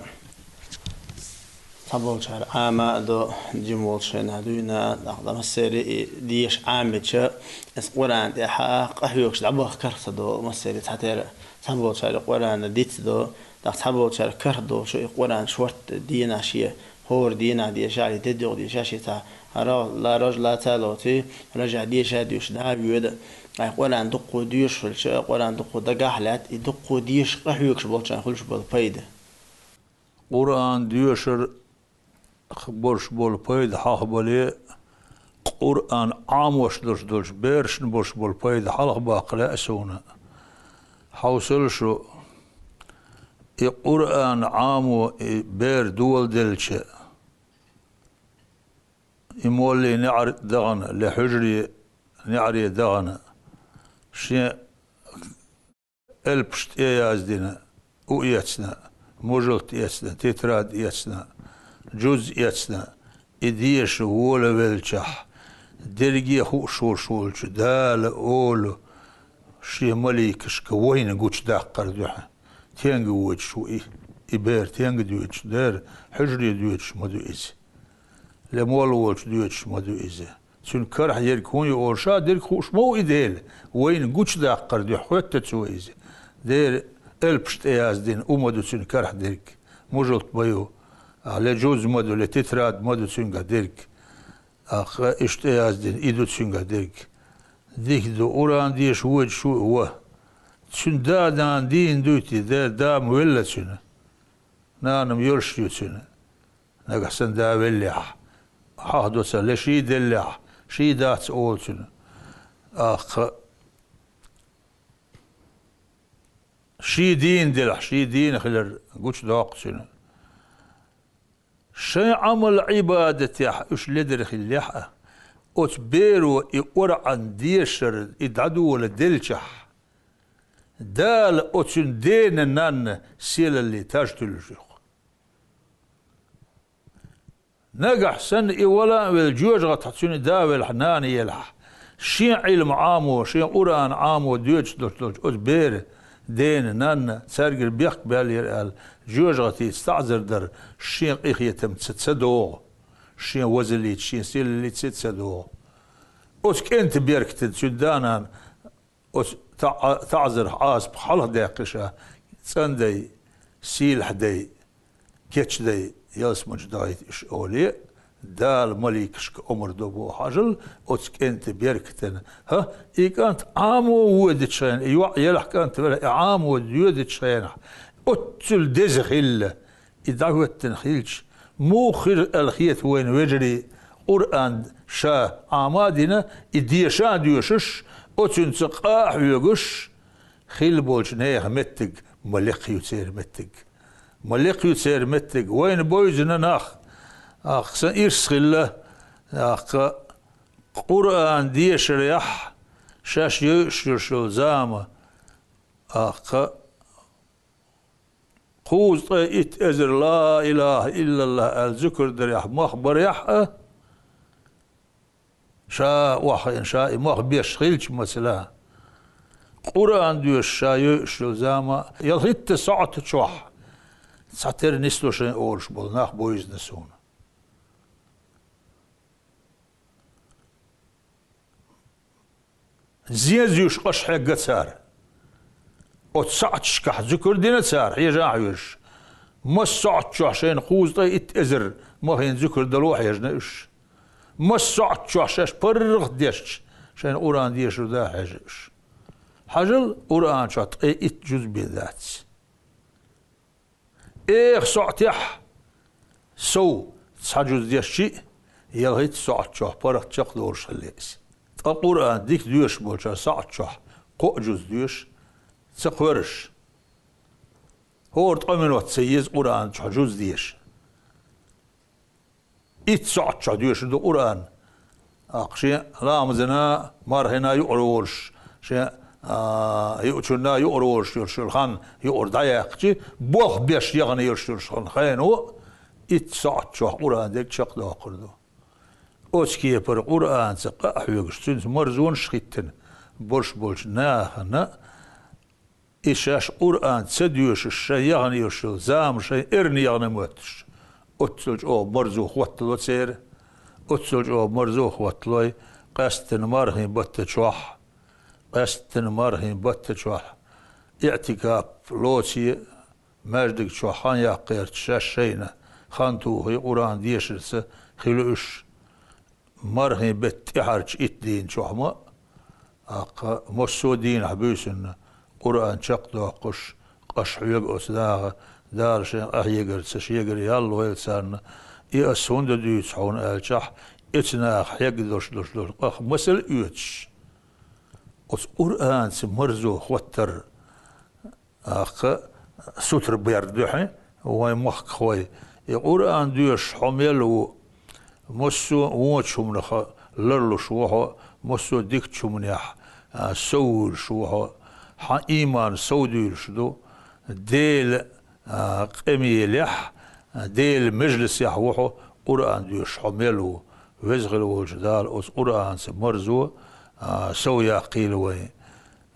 цхьаболчара Ӏама а до, жима волчу шайна дуьйна а, тӀаккха массеран и деша Ӏамича, иза Къуръана тӀехь къахьоьгуш дӀабаха карх ца до, массеран цхьатерра, цхьаболчара Къуръана диц до, тӀаккха цхьаболчара карх долчу и Къуръан шортта дийнахь шен хӀора дийнахь деша, али де догӀу деша, шен цхьа ра-, ла-, рож лаца а лоций, рожехь деша а дуьйш дӀа а воьду. Ай, Къуръан дуккха доьшуш хилча, Къуръан дуккха дагахь а лаьтта, и дуккха деша къахьоьгуш болчарна хуьлуш болу пайда. Къуръан доьшуш болуш болу пайда хьалхабале, Къуръан Ӏамош долуш долчу берашна болуш болу пайда хьалхабаккха лаьа суна. Хьовсал шу, и Къуръан Ӏамо и бер доладелча, и моллин неӀар тӀе дахана, ле хьуьжарийн неӀаре дахана, шен элпаш тӀе яздина, у эцна, мужалт эцна, тетрадь эцна, жуз эцна, и деша волавелчахь, дерриге а хууш волуш волчу Дала олу шен маликашка вайна гучудаккхар дуьхьа. Стенга воьдуш ву и, и бер стенга доьдуш, дера хьуьжаре доьдуш ма ду иза. Ле молла волчу доьдуш ма ду иза. Цуьнан карахь ерг хӀун ю олуш а дерг хууш ма ву и дела, вайна гучудаккхар дуьхьа хоьтту цо иза. Дера элпаш тӀе яздина у ма ду цуьнан карахь дерг, мужалт ма ю, а, ле жуз ма ду, ле тетрадь ма ду цуьнгахь дерг. Ахха иштта яздина, и ду цуьнгахь дерг. Дика ду, Къуръан деша воьдуш ву и ва. Цуьнан да-нана дийна дуй те, дера да-м велла цуьнан. Нана-м йолуш ю цуьнан. Нагахь санна да веллехь, хьахдо ца ле ший деллехь, ший дац олу цуьнан. Ахха ший дийна делахь, ший дийна хилар гучудоккху цуьнан. Шайн Ӏамал-Ӏибадатехь уьш ледара хиллехь а, оцу беро и Къуръан дешар, и дӀадоладелчахь, Дала оцуьнан дена-нанна сийлаллин таж туьллуш ю-кх. Нагахь санна и вала а велла, жоьжахатахь цуьнан да велахь, нана елахь, шен Ӏилма Ӏамо, шен Къуръан Ӏамо доьдуш долуш долчу оцу бера дена, нанна, цаьргара бехк баьллера аьлла, жоьжахатица таӀзар дар шен къинхетамца ца догӀу, шен вазаллица, шен сийлаллица ца догӀу. Оцу кӀентан беркатан цуьнан да-нана оцу таӀ-, таӀзарх Ӏазапах хьалха даьккхи ша, цӀандай, сийлахь дай, кечдай, ялсамани чу дахийта уьш олий, Дала маликашка омра до боху хьажал, оцу кӀентан беркатана. ХӀа, и кӀант Ӏамо воьдучу хенахь, и йоӀ елахь кӀант велахь, и Ӏамо доьдучу хенахь, оццул деза хилла, и дӀахӀоьттина хилча, муха хир аьлла хета вайна вежарий, Къуръан ша Ӏама а дина, и деша а доьшуш, оцуьнца къа а хьоьгуш, хилла болчу нехан меттиг ма лекха ю церан меттиг. Ма лекха ю церан меттиг. Вайна бевзина нах, ахкха сан ирс хилла, ахкха Къуръан дешарехь, шаьш йойуш йолуш йолу зама, ахкха кхузткъе итт эзар «Ла илахӀа иллаллахӀ» аьлла зуькар дарехь мах барехь а, ша охьахиъна, ша и мах беш хилча, масала, Къуръан доьшуш ша йойуш йолу зама, ялхитта сохьта чохь цхьатерра нисло шайн олуш болу нах бевзина суна. Зен зуьйш къаша хьегна цара. Оцу сохьташкахь зуькар дина цара, хьежа а хьоьжуш. Масса сохьта чохь шайна кхузткъе итт эзар махана зуькар дало хьежна уьш. Масса сохьта чохь шаьш паргӀат дешча, шайна Къуръан дешар да хьежа уьш. Хьажал, Къуръан чохь ткъе итт жуз бен дац. Эха сохьтехь сов цхьа жуз дешча а, ялхитта сохьта чохь паргӀат чекхдолуш хилла иза. Ткъа Къуръан дика доьшуш болчара сохьта чохь кхо а жуз доьшу ца кхоьруш. ХӀора ткъа минот ца еза Къуръан чохь жуз деша. Итт сохьта чохь доьшур ду Къуръан. Аккха шен ламазана, мархина юкъара волуш, шен, а, юучунна юкъара волуш йолуш йолу хан юкъара дӀаяьккхича, болх беш яхана йолуш йолуш хан хено, итт сохьта чохь Къуръан дерг чекхдоккхур ду. Оцу кепара Къуръанца къа а хьоьгуш, цуьнца марзонаш а хӀиттина, болуш болчу нахана, и шаьш Къуръан ца доьшуш, шайн яхана йолуш йолу зама шайн эрна яхана моьттуш, оццул чӀогӀа марзо хӀоттало церан, оццул чӀогӀа марзо хӀотталой, къаьсттина мархийн батта чохь, къаьсттина мархийн батта чохь, иӀтикап лоций, маьждиг чохь хан яккха гӀерташ шаьш шайна, хан тухий Къуръан дешарца хила уьш. Мархийн беттан тӀаьхьарчу итт дийнахь чохь ма, аккха массо а дийнахь буьйсанна Къуръан чекхдоккхуш, къаша хьоьгу оцу наха, Дала шайн къахьегарца шегара ял лойла царна, и ас хӀунда дуьйцу хьуна аьлчахь, эцу наха хьегна долуш долуш долу къах масал оьцуш, оцу Къуръанца марзо хӀоттар, аккха сутара бер ду хьуна вайн махкахой. И Къуръан доьшуш хьо мел ву, массо а вончу хӀуманах ларлуш ву хьо, массо а дикачу хӀуманехь, а, соввуьйлуш ву хьо, хьан ийман совдуьйлуш ду, Делан, а, къамелехь, а, Делан межлисехь ву хьо, Къуръан доьшуш хьо мел ву. Веза хила волчу Дала оцу Къуръанца марзо, а, сов яккхийла вайн.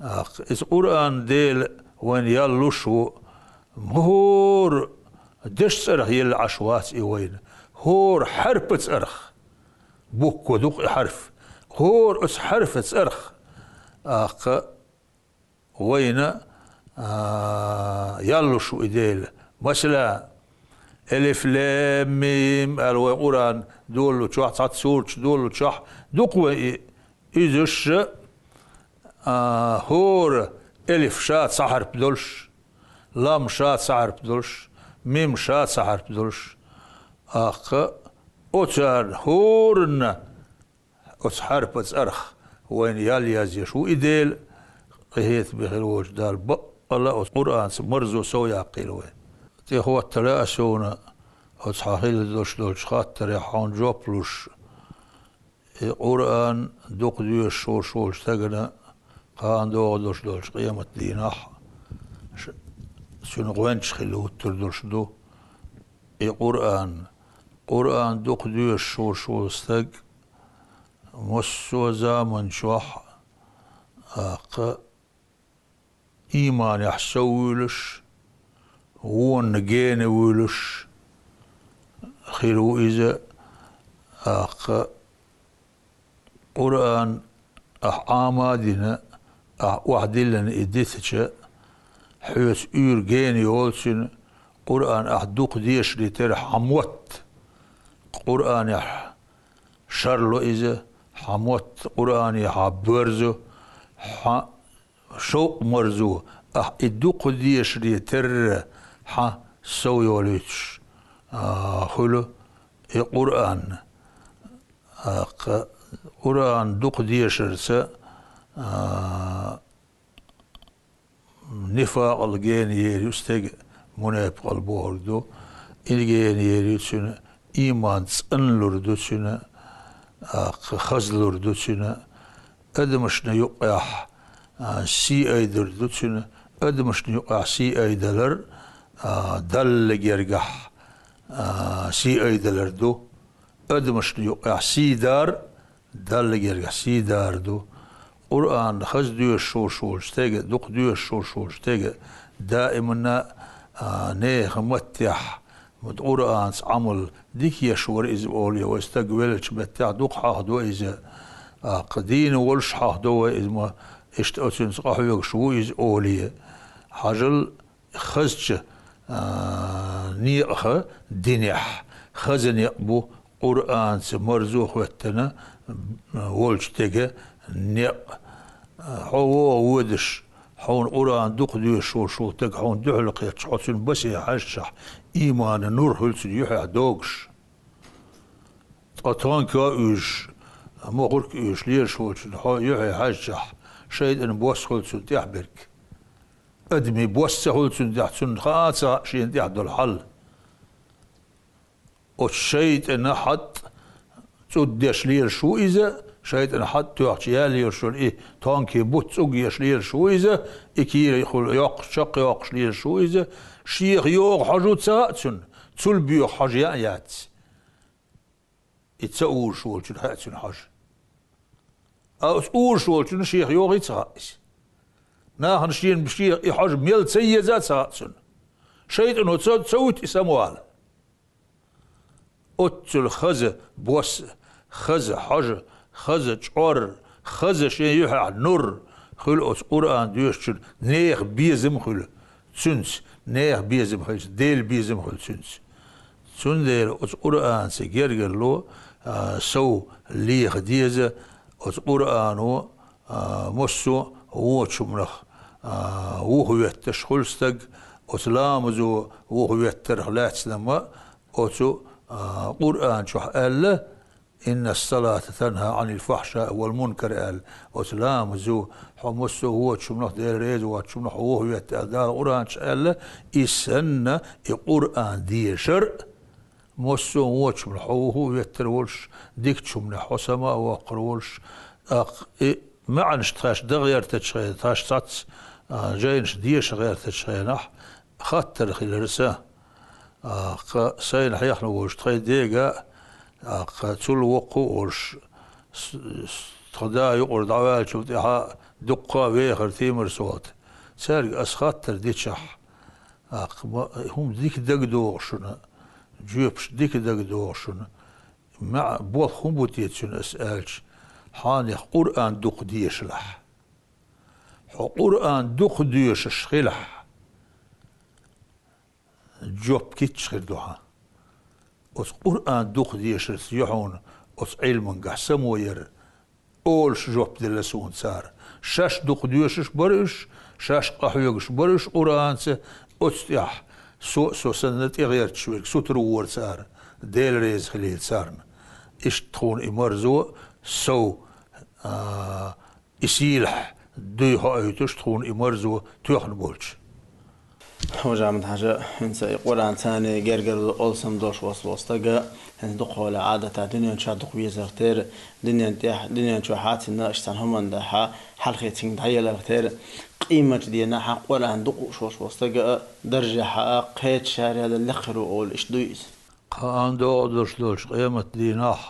Ах, иза Къуръан Дела вайна ял луш ву, хӀора дешан цӀарах елла Ӏаш вац и вайна, хӀора хьарпа цӀарах, буква ду-кх и хьарф, хӀора оцу хьарфа цӀарах, аккха, вайна, а, ял луш ву и Дела. Масала, Элиф, Лем, Мим аьлла вай Къуръан долалучохь, цхьацца сурташ долалучохь, ду-кх вай и, иза уьш, а, хӀора элиф ша цхьа хьарп долуш, лам ша цхьа хьарп долуш, мим ша цхьа хьарп долуш, аккха, оцарна хӀоранна оцу хьарпа цӀарах вайна ял язъеш ву и Дела, къинхетаме хила волчу Дала баккъалла оцу Къуръанца марзо сов яккхийла вайн. ТӀехӀоттала а суна оцу хьан хила долуш долчу хаттарехь хьуна жоп луш, и Къуръан дукха доьшуш волуш волчу стагана кхана догӀу долуш долчу къематдийнахь ш-, цуьнан гӀоьнча хила хӀуттур долуш ду и Къуръан. Къуръан дукха доьшуш волуш волу стаг массо а заман чохь, аккха, ийманехь соввуьйлуш, вонна гена вуьйлуш хир ву иза, аккха, Къуръан ахь Ӏама а дина, ахь охьадиллина и дитича, хьоьца уьйр гена йолу цуьнан, Къуръан ахь дукха дешаре терра хьан мотт, Къуръанехь шарло иза, хьан мотт Къуръанехьа боьрзу, хьан шовкъ марзу, ахь и дукха дешаре терра хьан сов йолуьйтуш, а, хуьлу и Къуръан. А, кха-, Къуръан дукха дешарца, а, нифакъал гена ер ю стеган, мунепакъал бохург ду. Ил гена ер ю цуьнан, ийман цӀанлур ду цуьнан, а, кха-, хазлур ду цуьнан, адамашна юкъехь, а, сий айдур ду цуьнан, адамашна юкъехь сий айдалар, а, Далла гергахь, а, сий айдалар ду. Адамашна юкъехь сий дар, Далла гергахь сий дар ду. Къуръан хаза доьшуш волуш волчу стеган, дукха доьшуш волуш волчу стеган даиманна, а, нехан маттехь, Къуръанца Ӏамал дика еш вара иза олий, вай стаг веллачу меттехь дукха хьахдо иза, а, кха дийна волуш хьахдо вай иза ма, иштта оцуьнца къахьоьгуш ву иза олий. Хьажал, хазачу, а, некъаха динехь, хаза некъ бу Къуръанца марзо хӀоьттина волчу стеган некъ. Хьо вогӀу водуш, хьуна Къуръан дукха доьшуш волуш волу стаг хьуна дуьхьал кхетча, хьо цуьнан басе хьаьжчахь, ийманан нур хуьлу цуьнан юьхьехь догуш. Ткъа тонко а уьйжуш, мохург а уьйжуш лелаш волчун хьо юьхье хьаьжчахь, шайтӀан бос хуьлу цунна тӀехь берг. Адамийн бос ца хуьлу цунна тӀехь, цунна хаа а ца хаьа шена тӀехь долу хьал. Оцу шайтӀана хьатӀ цӀуд деш лелаш ву иза, шайтӀана хьатӀ тоьхча яьлла йолуш йолу и тонкий бутт цӀуг еш лелаш ву иза, и кийрахула йоккхуш, чекхйоккхуш лелаш ву иза, шеха йогӀу хьожа ца хаьа цунна, цул боьха хьожа яа а яц. И ца узуш волчун хаьа цуьнан хьожа. А оцу узуш волчунна шех йогӀий ца хаьа иза. Нахана шена шех и хьожа мел ца еза а ца хаьа цунна. ШайтӀано ца, ца вуьту и самавала. Оццул хаза бос, хаза хьожа, хаза чӀор, хаза шен юьхьехь нур хуьлу оцу Къуръан доьшучун, нехан безам хуьлу цуьнца, нехан безам хилча, Делан безам хуьлу цуьнца. Цундела оцу Къуръанца гергарло, а, сов леха деза, оцу Къуръано, а, массо а вочу хӀуманах, а, вухаветташ хуьлу стаг, оцу ламазо вухаветтарх лаьцна ма, оцу, а, Къуръан чохь аьлла, «Инна ас-салата танха Ӏанил фахьшаи вал мункар», аьлла. Оцу ламазо хьо массо а вочу хӀуманах, Дела реза воцчу хӀуманах хьо вухаветта аьлла, Дала Къуръан чу аьлла, и санна, и Къуръан дешар а, массо а вочу хӀуманах хьо вухаветтар волуш, дикачу хӀуманах хьо сама а воккхур волуш, тӀаккха и маьӀнаш тхаьш дан гӀертачу хенахь, тхаьш цхьацца, а, жайнаш деша гӀертачу хенахь, хаттар хилира сан. А, кха, сайна хьехна волуш тхайн дега а, а, кха, цул воккха а волуш, с-, с-, тхан да юкъара дӀаваьллачул тӀаьхьа дуккха а вехар тиймар сохьта. Цаьрга ас хаттар дичахь, а, кха, ма, хӀума дика дагадогӀу шуна, жоьпаш дика дагадогӀу шуна. МаьӀ-, болх хӀун бу те цуьнан ас аьлча, хьанех Къуръан дукха дешалахь. Хьо Къуръан дукха доьшуш хилахь, жоп кийча хир ду хьан. Оцу Къуръан дукха дешарца ю хьуна оцу Ӏилмангахь само яр, олуш жоп делла суна цара. Шаьш дукха доьшуш бара уьш, шаьш къахьоьгуш бара уьш Къуръанца, оцу тӀехь со а со санна тӀегӀерташ верг сутара вора цара, Дела реза хилийла царна. Иштта тхуна и марзо сов, а, и сийлахь дуй хоуьйтуш тхуна и марзо тоьхна болчу. Хьажа Ахьмад-Хьаьжа, хӀинца и Къуръан царна гергарло алсам долуш волу стага, хӀинца дукхахьолахь Ӏадатехь дуьнен чохь дукха везар тера, дуьнен тӀехь, дуьнен чохь хьацина аша цхьана хӀуманна тӀехь хьалхе цуьнга дӀаелар тера, къематчу дийнахь Къуръан дукха лууш волуш волу стага а, даржехь а, кхечу шарахь а лекха хир ву олуш дуй иза? Кхаан догӀу долуш долчу къематан дийнахь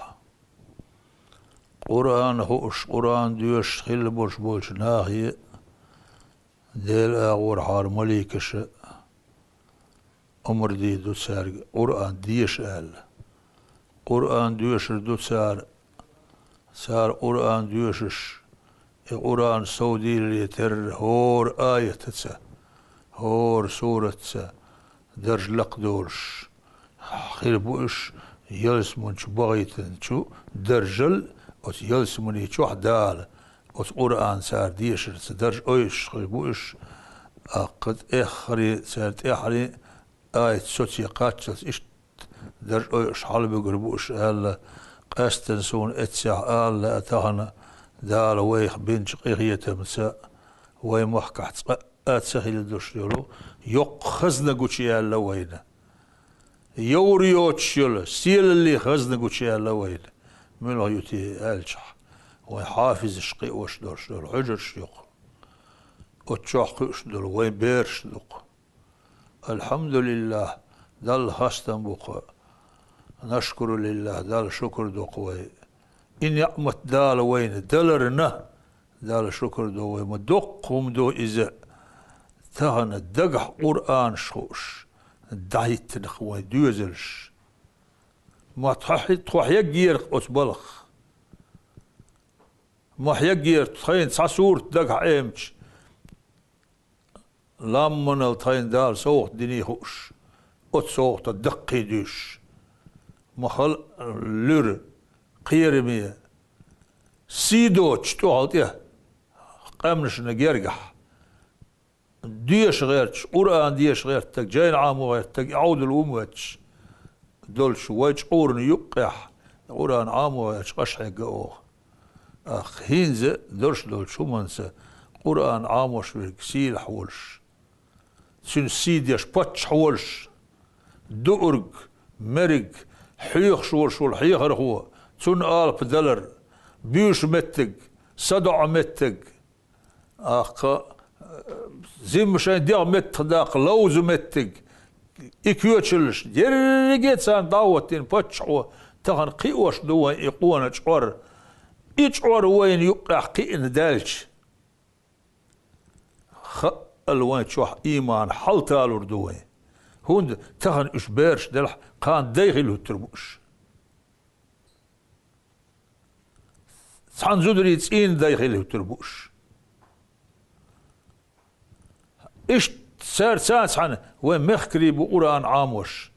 Къуръан хууш, Къуръан доьшуш хилла болуш болчу нахе а, Делан агӀорхьара маликаша а омра дийр ду цаьрга Къуръан деша аьлла. Къуръан доьшур ду цара, цара Къуръан доьшуш, и Къуръан совдийлале терра хӀора аятаца, хӀора суратца дарж лакхадолуш хир бу уьш, ялсаманчу бахийтинчу даржал, оцу ялсамани чохь Дала оцу Къуръан цара дешарца дарж ойуш хир бу уьш, аккха тӀеххьаре, цара тӀаьххьаре аят соций кхаччалц иштта дарж ойуш хьалабуьгур бу уьш аьлла, къаьсттина суна эццехь ала лаьа тахана, Дала вайх бинчу къинхетамца вай махкахь цкъа а ца хилла долуш йолу йоккха хазна гучуяьлла вайна. Йовр йоцуш йолу сийлаллин хазна гучуяьлла вайна. Муьлха ю те аьлчахь, вайн хьафизаш кхиош долуш долу хьуьжарш ю-кх. Оцу чохь кхуьуш долу вайн бераш ду-кх. Алхьамдулиллахь, Далла хастам бу-кх. Нашкурулиллахь, Далла шукур ду-кх вай. И неӀмат Дала вайна даларна, Далла шукур ду вай, ма доккха хӀума ду иза. Тахана дагахь Къуръанаш хууш, дӀахӀиттина-кх вайн доьзалш. Ма тхо хьи-, тхо хьеггера-кх оцу балхах. Ма хьеггера тхайна цхьа сурат дагахь Ӏемча, ламманал тхайна Дала совгӀат диний хууш, оцу совгӀатах даккхий дуьйш. Ма хала луьра, кхераме, сий доцуш тӀехула тӀе къаьмнашна гергахь. Деша гӀерташ, Къуръан деша гӀертаг, жайна Ӏамо гӀертаг, и Ӏовдал ву моьттуш долчу вай чкъурна юккъехь, Къуръан Ӏамо гӀерташ къаш хьегга оха. Ах, хӀинца дорш долчу хӀуманца Къуръан Ӏамош верг сийлахь волуш, цуьнан сий деш паччахь волуш, дуург, мерг, хьоьхуш волуш волу хьехархо, цунна алапа далар, буьйшу меттиг, садоӀу меттиг, аккха, зимма шайн дегӀ меттахдаккха ловза меттиг, и коьчаллаш, дерриге а царна дӀахӀоттийна паччахьо тахана кхиош ду вайн и къона чкъор. И чкъор вайна юккъехь кхиъна даьлча, хаъал вайн чохь ийман хьалаталур ду вайн. ХӀунда тахана уьш бераш делахь, кхана дай хила хӀуттур бу уьш. Цхьана зударий цӀийнан дай хила хӀуттур бу уьш. Иштта цаьрца цхьаьна вайн мехкарий бу Къуръан Ӏамош.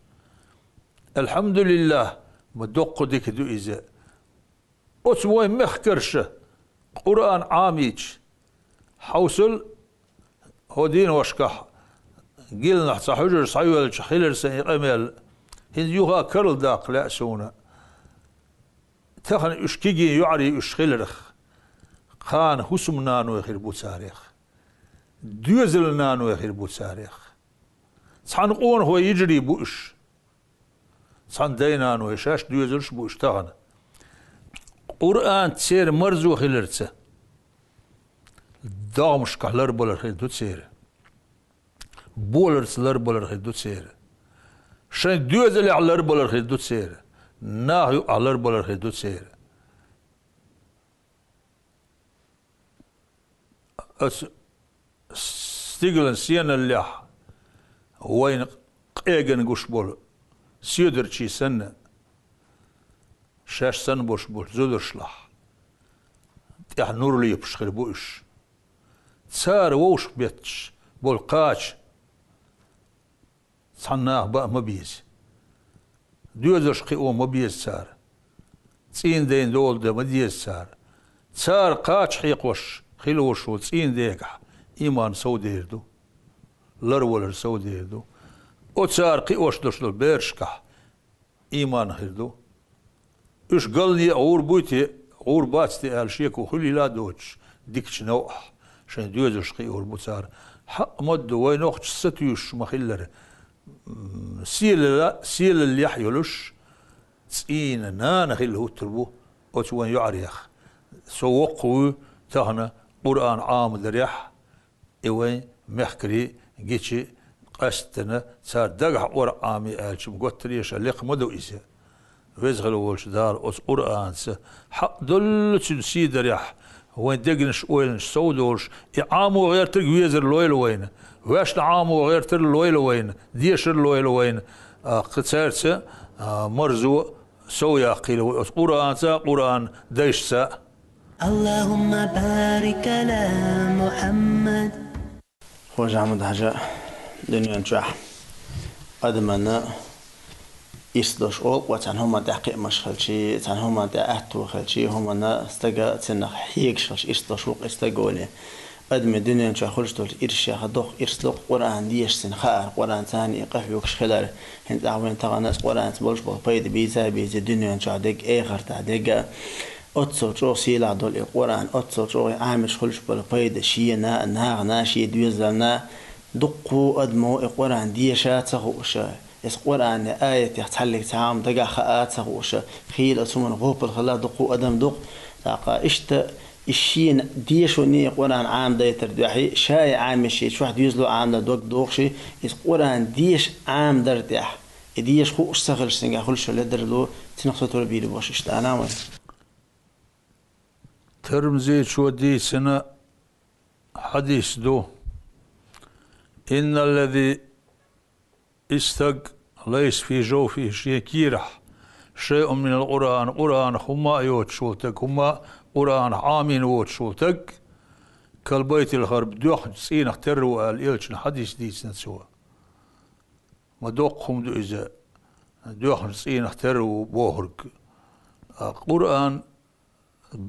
Алхьамдулиллахь, ма доккха дика ду иза. Оцу вайн мехкарша Къуръан Ӏамийча, хьовсал, хӀо дийношкахь гилнахь цхьа хьуьжар схьайоьллачу хилира сайн и къамел, хӀинца юха карладаккха лаьа суна. Тахана уьш кегий йоӀарий уьш хиларх, кхана хӀусамнаной хир бу царех, доьзалнаной хир бу царех. Цхьана къонахой йижарий бу уьш. Цхьана дай-наной шаьш доьзалш бу уьш тахана. Къуръан церан марзо хиларца, догӀмашкахь ларбалар хир ду церан. Боларца ларбалар хир ду церан. Шайн доьзалехь ларбалар хир ду церан. Нах юкъахь ларбалар хир ду церан. Ас стигалан сеналлехь вайна къеган гуш болу соьдарчий санна, шаьш санна болуш болчу зударшлахь тӀехь нур лепаш хир бу уьш. Цара вовшах бетташ болу кхача цхьана наха баа ма беза. Доьзалш кхио ма беза цара. ЦӀийнан дайна дола дан ма деза цара. Цара кхача хьекхош хила волуш волу цӀийнан дегахь, ийман совдер ду. Ларвалар совдер ду. Оцара кхиош долуш долу берашкахь ийман хир ду. Уьш галне а гӀур буй те, гӀур бац те аьлла шеко хуьлийла а доцуш, дикачу новкъахь шайн доьзалш кхиор бу цара. Хьаъ ма ду, вай нохчаш сатуьйсуш ма-хиллара, м, сийлала-, сийлаллехь йолуш, цӀийнан нана хила хӀуттур бу оцу вайн йоӀарех. Со воккха вуй тахана Къуръан Ӏамадарехь, и вайн мехкарий гичи къаьсттина, цара дагахь ор Ӏамий аьлча-м, готтареша лекха ма ду иза. Веза хила волчу Дала оцу Къуръанца хьакъ доллу цуьнан сий дарехь, вайн дегнаш, ойланаш совдолуш, и Ӏамо гӀертарг везар лойла вайна, ваьшна Ӏамо гӀертар лойла вайна, дешар лойла вайна, а, кхин цаьрца, а, марзо сов яккхийла вай оцу Къуръанца, Къуръан дайшца. اللهم بارك على محمد. Хож-Ахьмад-Хьаьжа, дуьнен чохь адамна Ирс долуш олу-кх цхьана хӀуманна тӀехь кхиамаш хилчий, цхьана хӀуманна тӀехь аьтту хилчий, хӀуманна стага цунах хьегаш хилча, ирс долуш ву-кх и стаг олий. Адамийн дуьнен чохь хуьлуш долчу ирсех доккха ирс ду-кх Къуръан дешаш цунна хаар, Къуръанца и къахьоьгуш хилар. ХӀинца ахь вайн тахана аса Къуръанца болуш болу пайда бийца а бийций, дуьнен чохь дерг а, эхартахь дерг а. Оццул чӀогӀа сийлахь долу и Къуръан, оццул чӀогӀа Ӏамийча хуьлуш болу пайда шена а, нахана а, шен доьзална а. Дуккха а адамо и Къуръан деша а ца хууш, иза Къуръанан аятех цхьаллиг цхьа хӀума дагахь хаа а ца хууш, хийла оцу хӀуманна гӀопал хилла дуккха а адам ду-кх. ТӀаккха иштта и шена дешоне Къуръан Ӏамадайтар дуьхьа, ша и Ӏамийча чохь доьзало Ӏамадан дог дохуш, иза Къуръан деша Ӏамадар тӀехь, и деша хууш ца хилча, цуьнгахь хуьлуш йолу ледарло, цунах сатур бийр бу аша, иштта аьлла вайн. Тирмизичо дийцина хьадис ду: «Инналлази», и стаг, «лайса фи жовфихи», шен кийрахь, «шайъун минал Къуръан», Къуръанах хӀумма а йоцуш волу стаг, хӀумма а Къуръанах Ӏамийна воцуш волу стаг, «кал байтил харб», доьхначу цӀийнах терра ву аьлла, элчано хьадис дийцина цо. Ма доккха хӀума ду иза, доьхначу цӀийнах терра ву бохург. А Къуръан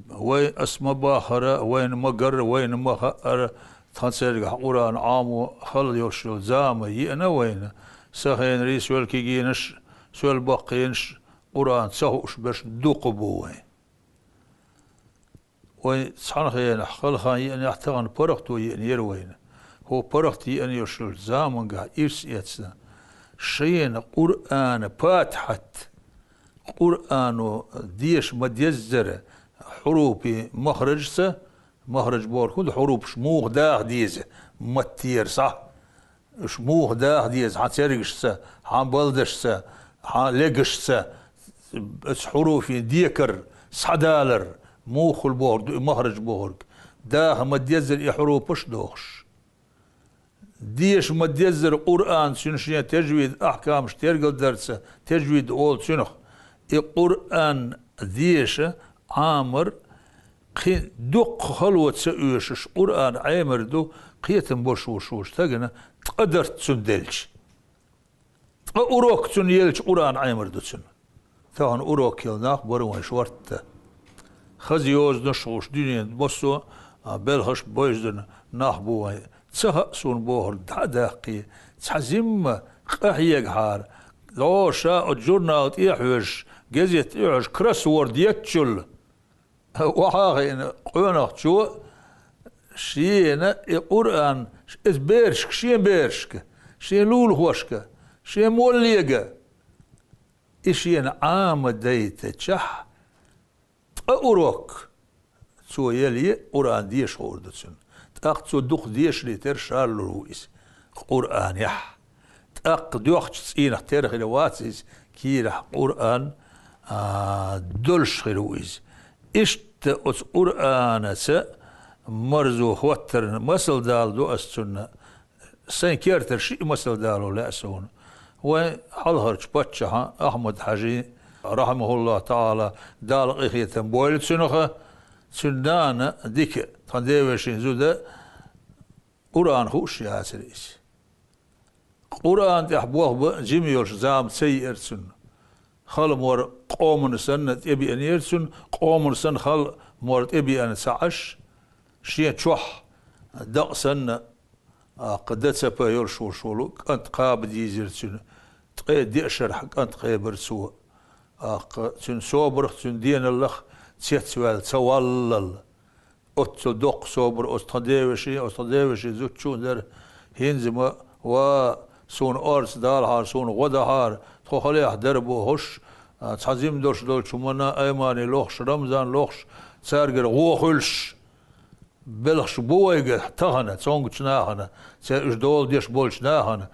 вай, ас ма бахара, вайна ма гарра, вайна ма хаъара, тхан цергахь Къуръан Ӏамо хала йолуш йолу зама еана вайна, сан хенарий, соьл кегийнаш, соьл баккхийнаш Къуръан ца хууш берш дукха бу вайн. Вайн цхьана хенахь хала хан еанехь, тахана паргӀато еанера вайна. ХӀокху паргӀат еана йолуш йолчу замангахь ирс эцна, шена Къуръана патихьат, Къуръано деша ма-деззара, хьурупийн махражца, махраж бохург хӀун ду, хьурупаш муха даха деза, маттера схьа, уьш муха даха деза хьан цергашца, хьан балдашца, хьан легашца, оцу хьуруфийн декар, схьадалар, муха хуьлу бохург ду и махраж бохург. Даха ма-деззара и хьуруфаш а дохуш. Деша ма-деззара Къуръан, цуьнан шен тажвид ахькамаш тергалдарца, тажвид олу цуьнах. И Къуръан деша Ӏамар кхин дуккха хало ца оьшуш, Къуръан Ӏемар ду, кхетам болуш волчу стагана ткъа дарт цунна делча. Ткъа урок цунна елча, Къуръан Ӏемар ду цунна. Тахана урок йолу нах бара вайн шортта. Хаза йозанаш а хууш, дуьненан массо а белхаш а бевзина нах бу вайн. Ца хаьа суна бохург дӀа а даккхий, цхьа зимма къахьегахьара, ло ша оцу журнал тӀе а хьоьжуш, газет тӀе а хьоьжуш, кроссворд еттачул, охьа а хиъна къонахчо шена и Къуръан, иза берашка, шен берашка, шен лулахошка, шен моллега, и шена Ӏамадайтачохь, ткъа урок цо еле, Къуръан деша хуур ду цунна. ТӀаккха цо дукха дешале тера шарлур ву иза Къуръанехь. ТӀаккха доьхначу цӀийнах тера хир вац иза, кийрахь Къуръан, а, долуш хир ву иза. Иштта оцу Къуръанаца марзо хӀоттарна масал даладо ас цунна. Сайн кертара шиъ масал дало лаьа суна. Вайн хьалхарчу паччахьан Ахьмад-Хьажин, рахьимахуллахӀу таӀала, Дала къинхетам бойла цуьнах, цуьнан нана дика, тхан девешин зуда, Къуръан хууш яцара иза. Къуръан тӀехь болх бан жима йолуш зама ца еара цунна. Хала мор къомана санна тӀебеанера цунна, къомана санна хала мор тӀебеана ца Ӏаш, шен чохь дакъа санна, а, кху дан ца пан йолуш волуш волу кӀант кхаба дийзира цуьнан. Ткъе деа шарахь кӀант кхебира цо. А, кху цуьнан собарх, цуьнан деналлах цецваьлла ца валлал. Оццул доккха собар оцу тхан девешин, оцу тхан девешин зудчун дара. ХӀинца ма, ва, суна орца далахьара, суна гӀо дахьара, тхо халехь дара бохуш, а, цхьа зима долуш долчу хӀуманна Аймани лохуш, Рамзан лохуш, цаьргара гӀо хуьлуш. Белхаш бу вайга тахана, цомгучу нахана, церан уьш дола деш болчу нахана.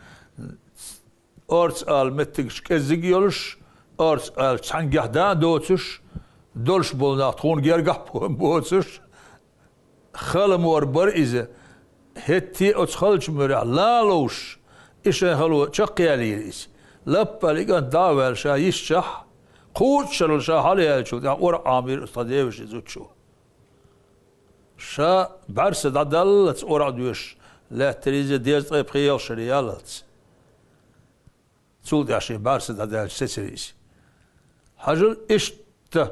Орца ала меттигаш кӀеззиг а йолуш, орца ала цхьаьнгахь дан а доцуш, долуш болу нах тхуна гергахь а боцуш, хала мор бара иза. ХӀетте а оцу халчу муьрехь лан ловш, и шайн хало чекхъялийра иза. Лаппал и кӀант дӀа а ваьлла ша йисчахь, кхузткъа шарал ша хьалаяьллачул тӀаьхьа ора Ӏамийра оцу тхан девешин зудчо. Ша бӀаьрса дӀадаллалц ора а доьшуш, лаьттара иза дезткъе пхи ялх шаре яллалц. цул тӀаьхьа шен бӀаьрса дӀадаьлча сецира иза. Хьажал, иштта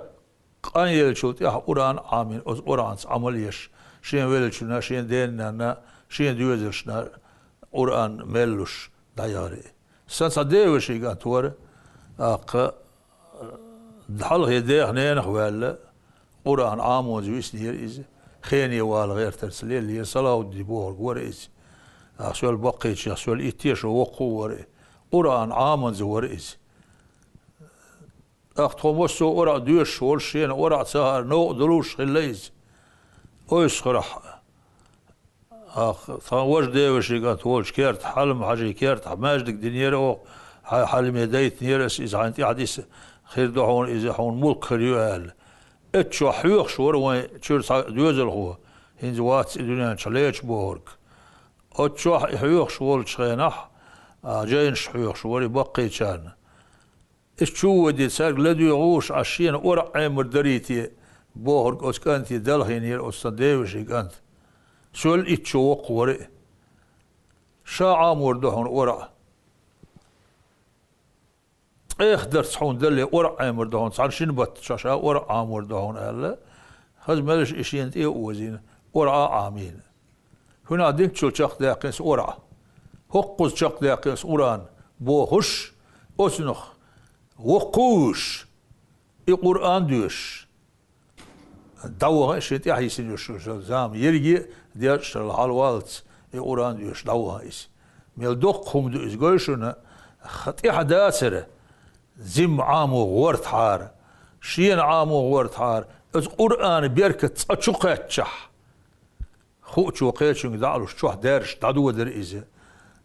къан еллачул тӀаьхьа Къуръан Ӏамийна, оцу Къуръанца Ӏамал еш, шен веллачунна, шен ден-нанна, шен доьзалшна Къуръан мел луш дӀаяхара. Сан цхьа девешин кӀант вара, тӀаккха хьалхе дех-ненах ваьлла, Къуръан Ӏамонца виснера иза, хене вала гӀертарца леллера, Салахудди бохург вара иза. ТӀаккха сол баккхийчех, сол итте шо воккха а вара. Къуръан Ӏамонца вара иза. ТӀаккха тхо массо а ораӀ доьшуш волуш, шена ораӀ ца хаар новкъа долуш хилла иза. Ойсхарахь, тхан важа девешин кӀант волчу кертахь, Хьалим-Хьажин кертахь маьждиг динера оха, хьан Хьалиме дайтинера ас иза, хьайна тӀаьхьа диса хир ду хьуна иза, хьуна мулк хир ю аьлла. Эццахь хьоьхуш вара вайн чуьра цхьа доьзалхо, хӀинца вац и дуьнен чу, лечу бохург. Оццахь и хьоьхуш волчу хенахь, а, жайнаш хьоьхуш вара и баккхийчарна. Иза чу а воьдий, цаьрга ладоьгӀуш, Ӏа шена ораӀ Ӏемар дарий те бохург оцу кӀанте далхийнера оцу сан девешин кӀанта. Сол итт шо воккха вара и. Ша Ӏамор ду хьуна ораӀ. Ткъех дарц хьуна дале, ораӀ Ӏемар ду хьуна, цхьана шина баттахь ша ораӀ Ӏамор ду хьуна аьлла, хаза меллаша и шена тӀе а озийна, ораӀ а Ӏамийна. ХӀунда динчул чекхдаьккхина ас ораӀ? ХӀоккхуза чекхдаьккхина ас Къуръан бохуш, оцунах воккха а вуьйш, и Къуръан а доьшуш, дӀаваха а шен тӀаьхьа йисина йолуш йолу зама ерриге а дезачарла хьалаваллалц и Къуръан а доьшуш дӀаваха иза. Мел доккха хӀума ду иза, гой шуна, ха-, тӀаьхьа дацара, зимма Ӏамо гӀортахьара, шена Ӏамо гӀортахьара, оцу Къуръанан беркат цкъа чу кхаьччахь. Хуучо кхечуьнга дӀа а луш, чохь даьржаш дӀадодара иза.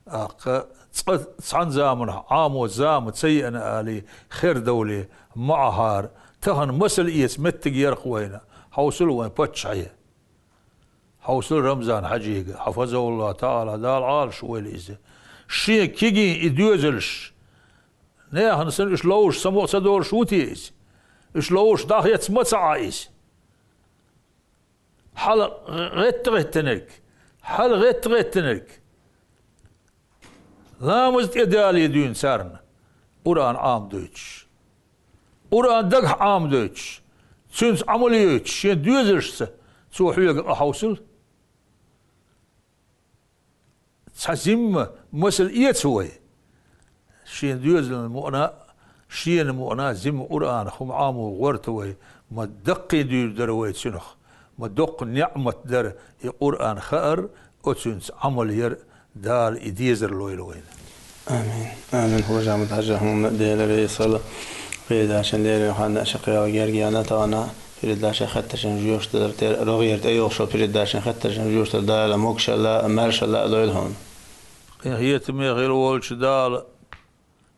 ТӀаккха цкъа цхьана заманахь Ӏамо зама ца еана алий, хер довлий, ма Ӏахьара. Тахана масал эца меттиг яра-кх вайна. Хьовсал вайн паччахье. Хьовсал Рамзан-Хьаьжига, хьафазахӀуллахӀу таӀала, Дала Ӏалашвойла иза. Шен кегий и доьзалш, нехана санна уьш ловзуш самукъа ца долуш ву те иза? Уьш ловзуш дӀахеца ма ца Ӏа иза? Хьала гӀетта-гӀеттинарг, хьала гӀетта-гӀеттинарг. Ламаз тӀедале дуьйна царна, Къуръан Ӏамадойтуш. Къуръан дагахь Ӏамадойтуш, цуьнца Ӏамал йойтуш, шен доьзалшца цо хьоьга къахьовсал. Цхьа зимма масал эца вай. Шен доьзална мукъана а, шена мукъана а зимма Къуръанах хӀума Ӏамо гӀорта вай. Ма даккхий дуьйр дара вай цуьнах. Ма доккха неӀмат дара и Къуръан хаар, оцуьнца Ӏамал яр, Дала и дезар лойла вайна. Амин. Амин. Хьужа Ахьмад-Хьаьжа, хьуна Дела реза хуьлда. Передачан леррина хан а шаккхе герга яьлла тахана. Передачан хаттаршна жоьпаш далар тера рогӀера тӀейогӀуш йолу передачан хаттаршна жоьпаш дала Дала могашалла а, маьршалла а лойла хьуна. Къинхетаме хила волчу Дала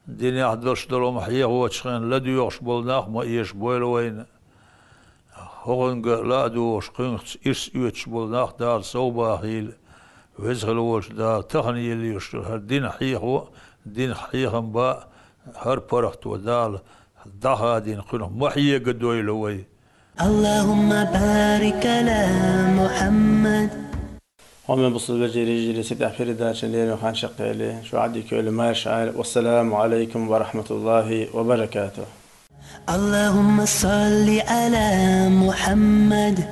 динехь долуш долу хӀума хьехочу хенахь ладоьгӀуш болу нах ма эшабойла вайна. ХӀокхуьнга ла а догӀуш, кхуьнгахь ирс оьцуш болу нах Дала совбахийла. Веза хила волчу Дала тахана йиллош йолу хӀара дин хьехо а, динах хьехам бан а, хӀара паргӀато Дала дӀахадийна кхуьнах ма хьегадойла вай. اللهم بارك على محمد. Хьоме бусулба вежарий, йижарий, цу тӀехь передачан леррина хан шаккхели, шу Ӏадика йойла, маьрша Ӏайла. والسلام عليكم ورحمة الله وبركاته. اللهم صل على محمد.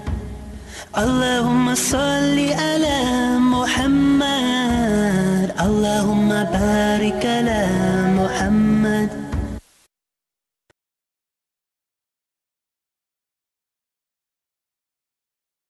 اللهم صل على محمد. اللهم بارك على محمد.